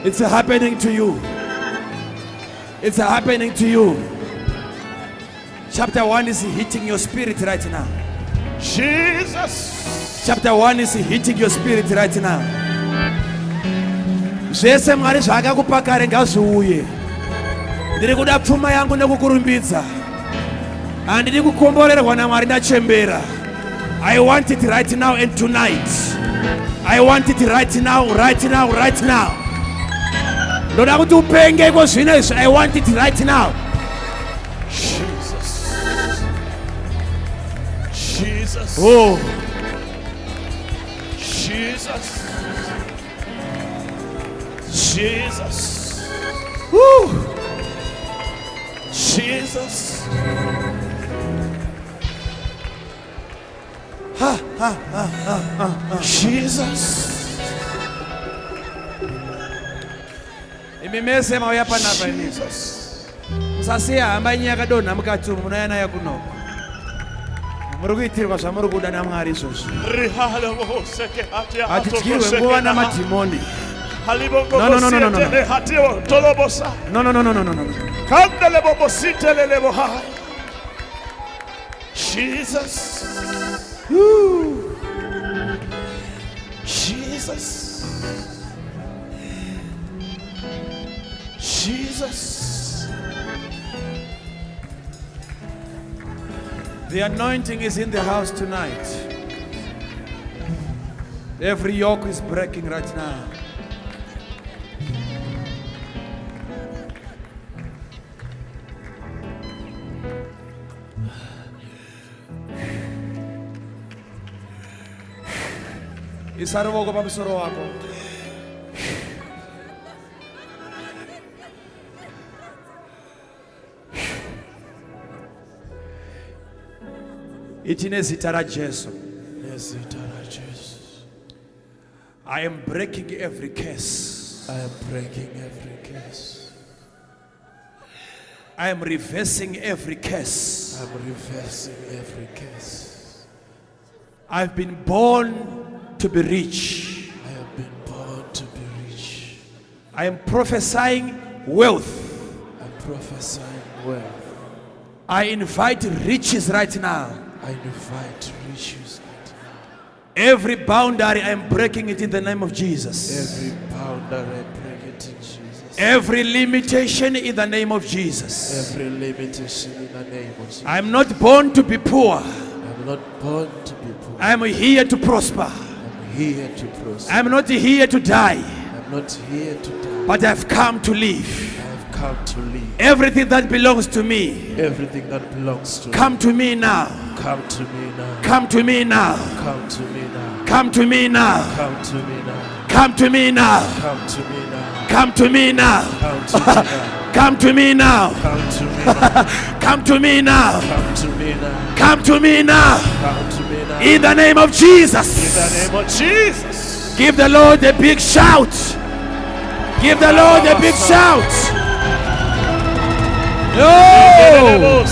It's happening to you. It's happening to you. Chapter 1 is hitting your spirit right now. Jesus. Chapter 1 is hitting your spirit right now. Zvese Mwari zvaakakupa kare ngazviuye. Ndiri kuda pfuma yangu nekukurumbidza. Handidi kukomborerwa naMwari ndachembera. I want it right now and tonight. I want it right now, right now, right now. Ndoda kuti upenge iko zvino izvi. I want it right now. Jesus. Jesus. Oh, Jesus. Jesus. Jesus. Woo! Jesus. Jesus. Imi mese mauya panapa imi. Jesus. Musasiya hamba yenyu yakadonha mukati umu munouya nayo kunoko. Muri kuitirwa zvamuri kuda naMwari izvozvi. Hatidyirwe nguva namadhimoni. No, no, no, no, no, no. No, no, no, no, no, no, no. Jesus. Jesus. Jesus. The anointing is in the house tonight. Every yoke is breaking right now. Isa ruoko pamusoro wako. Iti nezita raJesu. Nezita raJesu. I am breaking every curse. I am breaking every curse. I am reversing every curse. I'm reversing every curse. I've been born to be rich. I have been born to be rich. I am prophesying wealth. I'm prophesying wealth. I invite riches right now. I invite riches right now. Every boundary, I am breaking it in the name of Jesus. Every boundary, I break it in Jesus. Every limitation in the name of Jesus. Every limitation in the name of Jesus. I am not born to be poor. I'm not born to be poor. I am here to prosper. I'm here to prosper. I am not here to die, I'm not here to die. but I've come to live. I have come to live. Everything that belongs to me, Everything that belongs to me, come to me now. come to me now. Come to me now. Come to me now. Come to me now. Come to me now. Come to me now. Come to me now. Come to me now. Come to me now. Come to me now. Come to me now. Come to me now. Come to me now. Come to me now. Come to me now. In the name of Jesus. In the name of Jesus. Give the Lord a big shout. Give the Lord a big shout. No.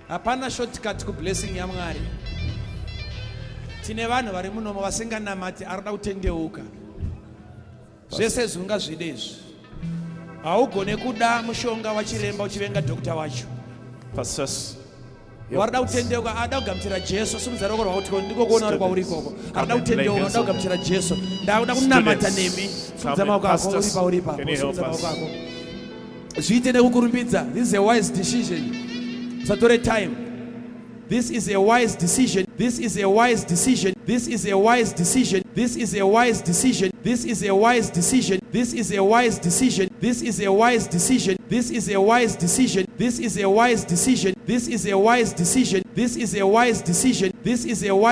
Hapana shortcut kublessing yaMwari. Tine vanhu vari munomo vasinganamati arikuda kutendeuka. Zvese zvungazvide izvi. Haugone kuda mushonga wachiremba uchivenga dhokota wacho. Pastors, Warida kutendeuka, ada kugamuchira Jesu, simudza ruoko rwako kuti ndiko kuona uri kwauri ikoko. Arida kutendeuka, ada kugamuchira Jesu. Ndakuda kunamata nemi. Simudza maoko ako uri pauri ipapo. Simudza maoko ako. Zviite nekukurumbidza. This is a wise decision. Usatore time. This is a wise decision. This is a wise decision. This is a wise decision. This is a wise decision. This is a wise decision. This is a wise decision. This is a wise decision. This is a wise decision. This is a wise decision. This is a wise decision. This is a wise decision. This is a wise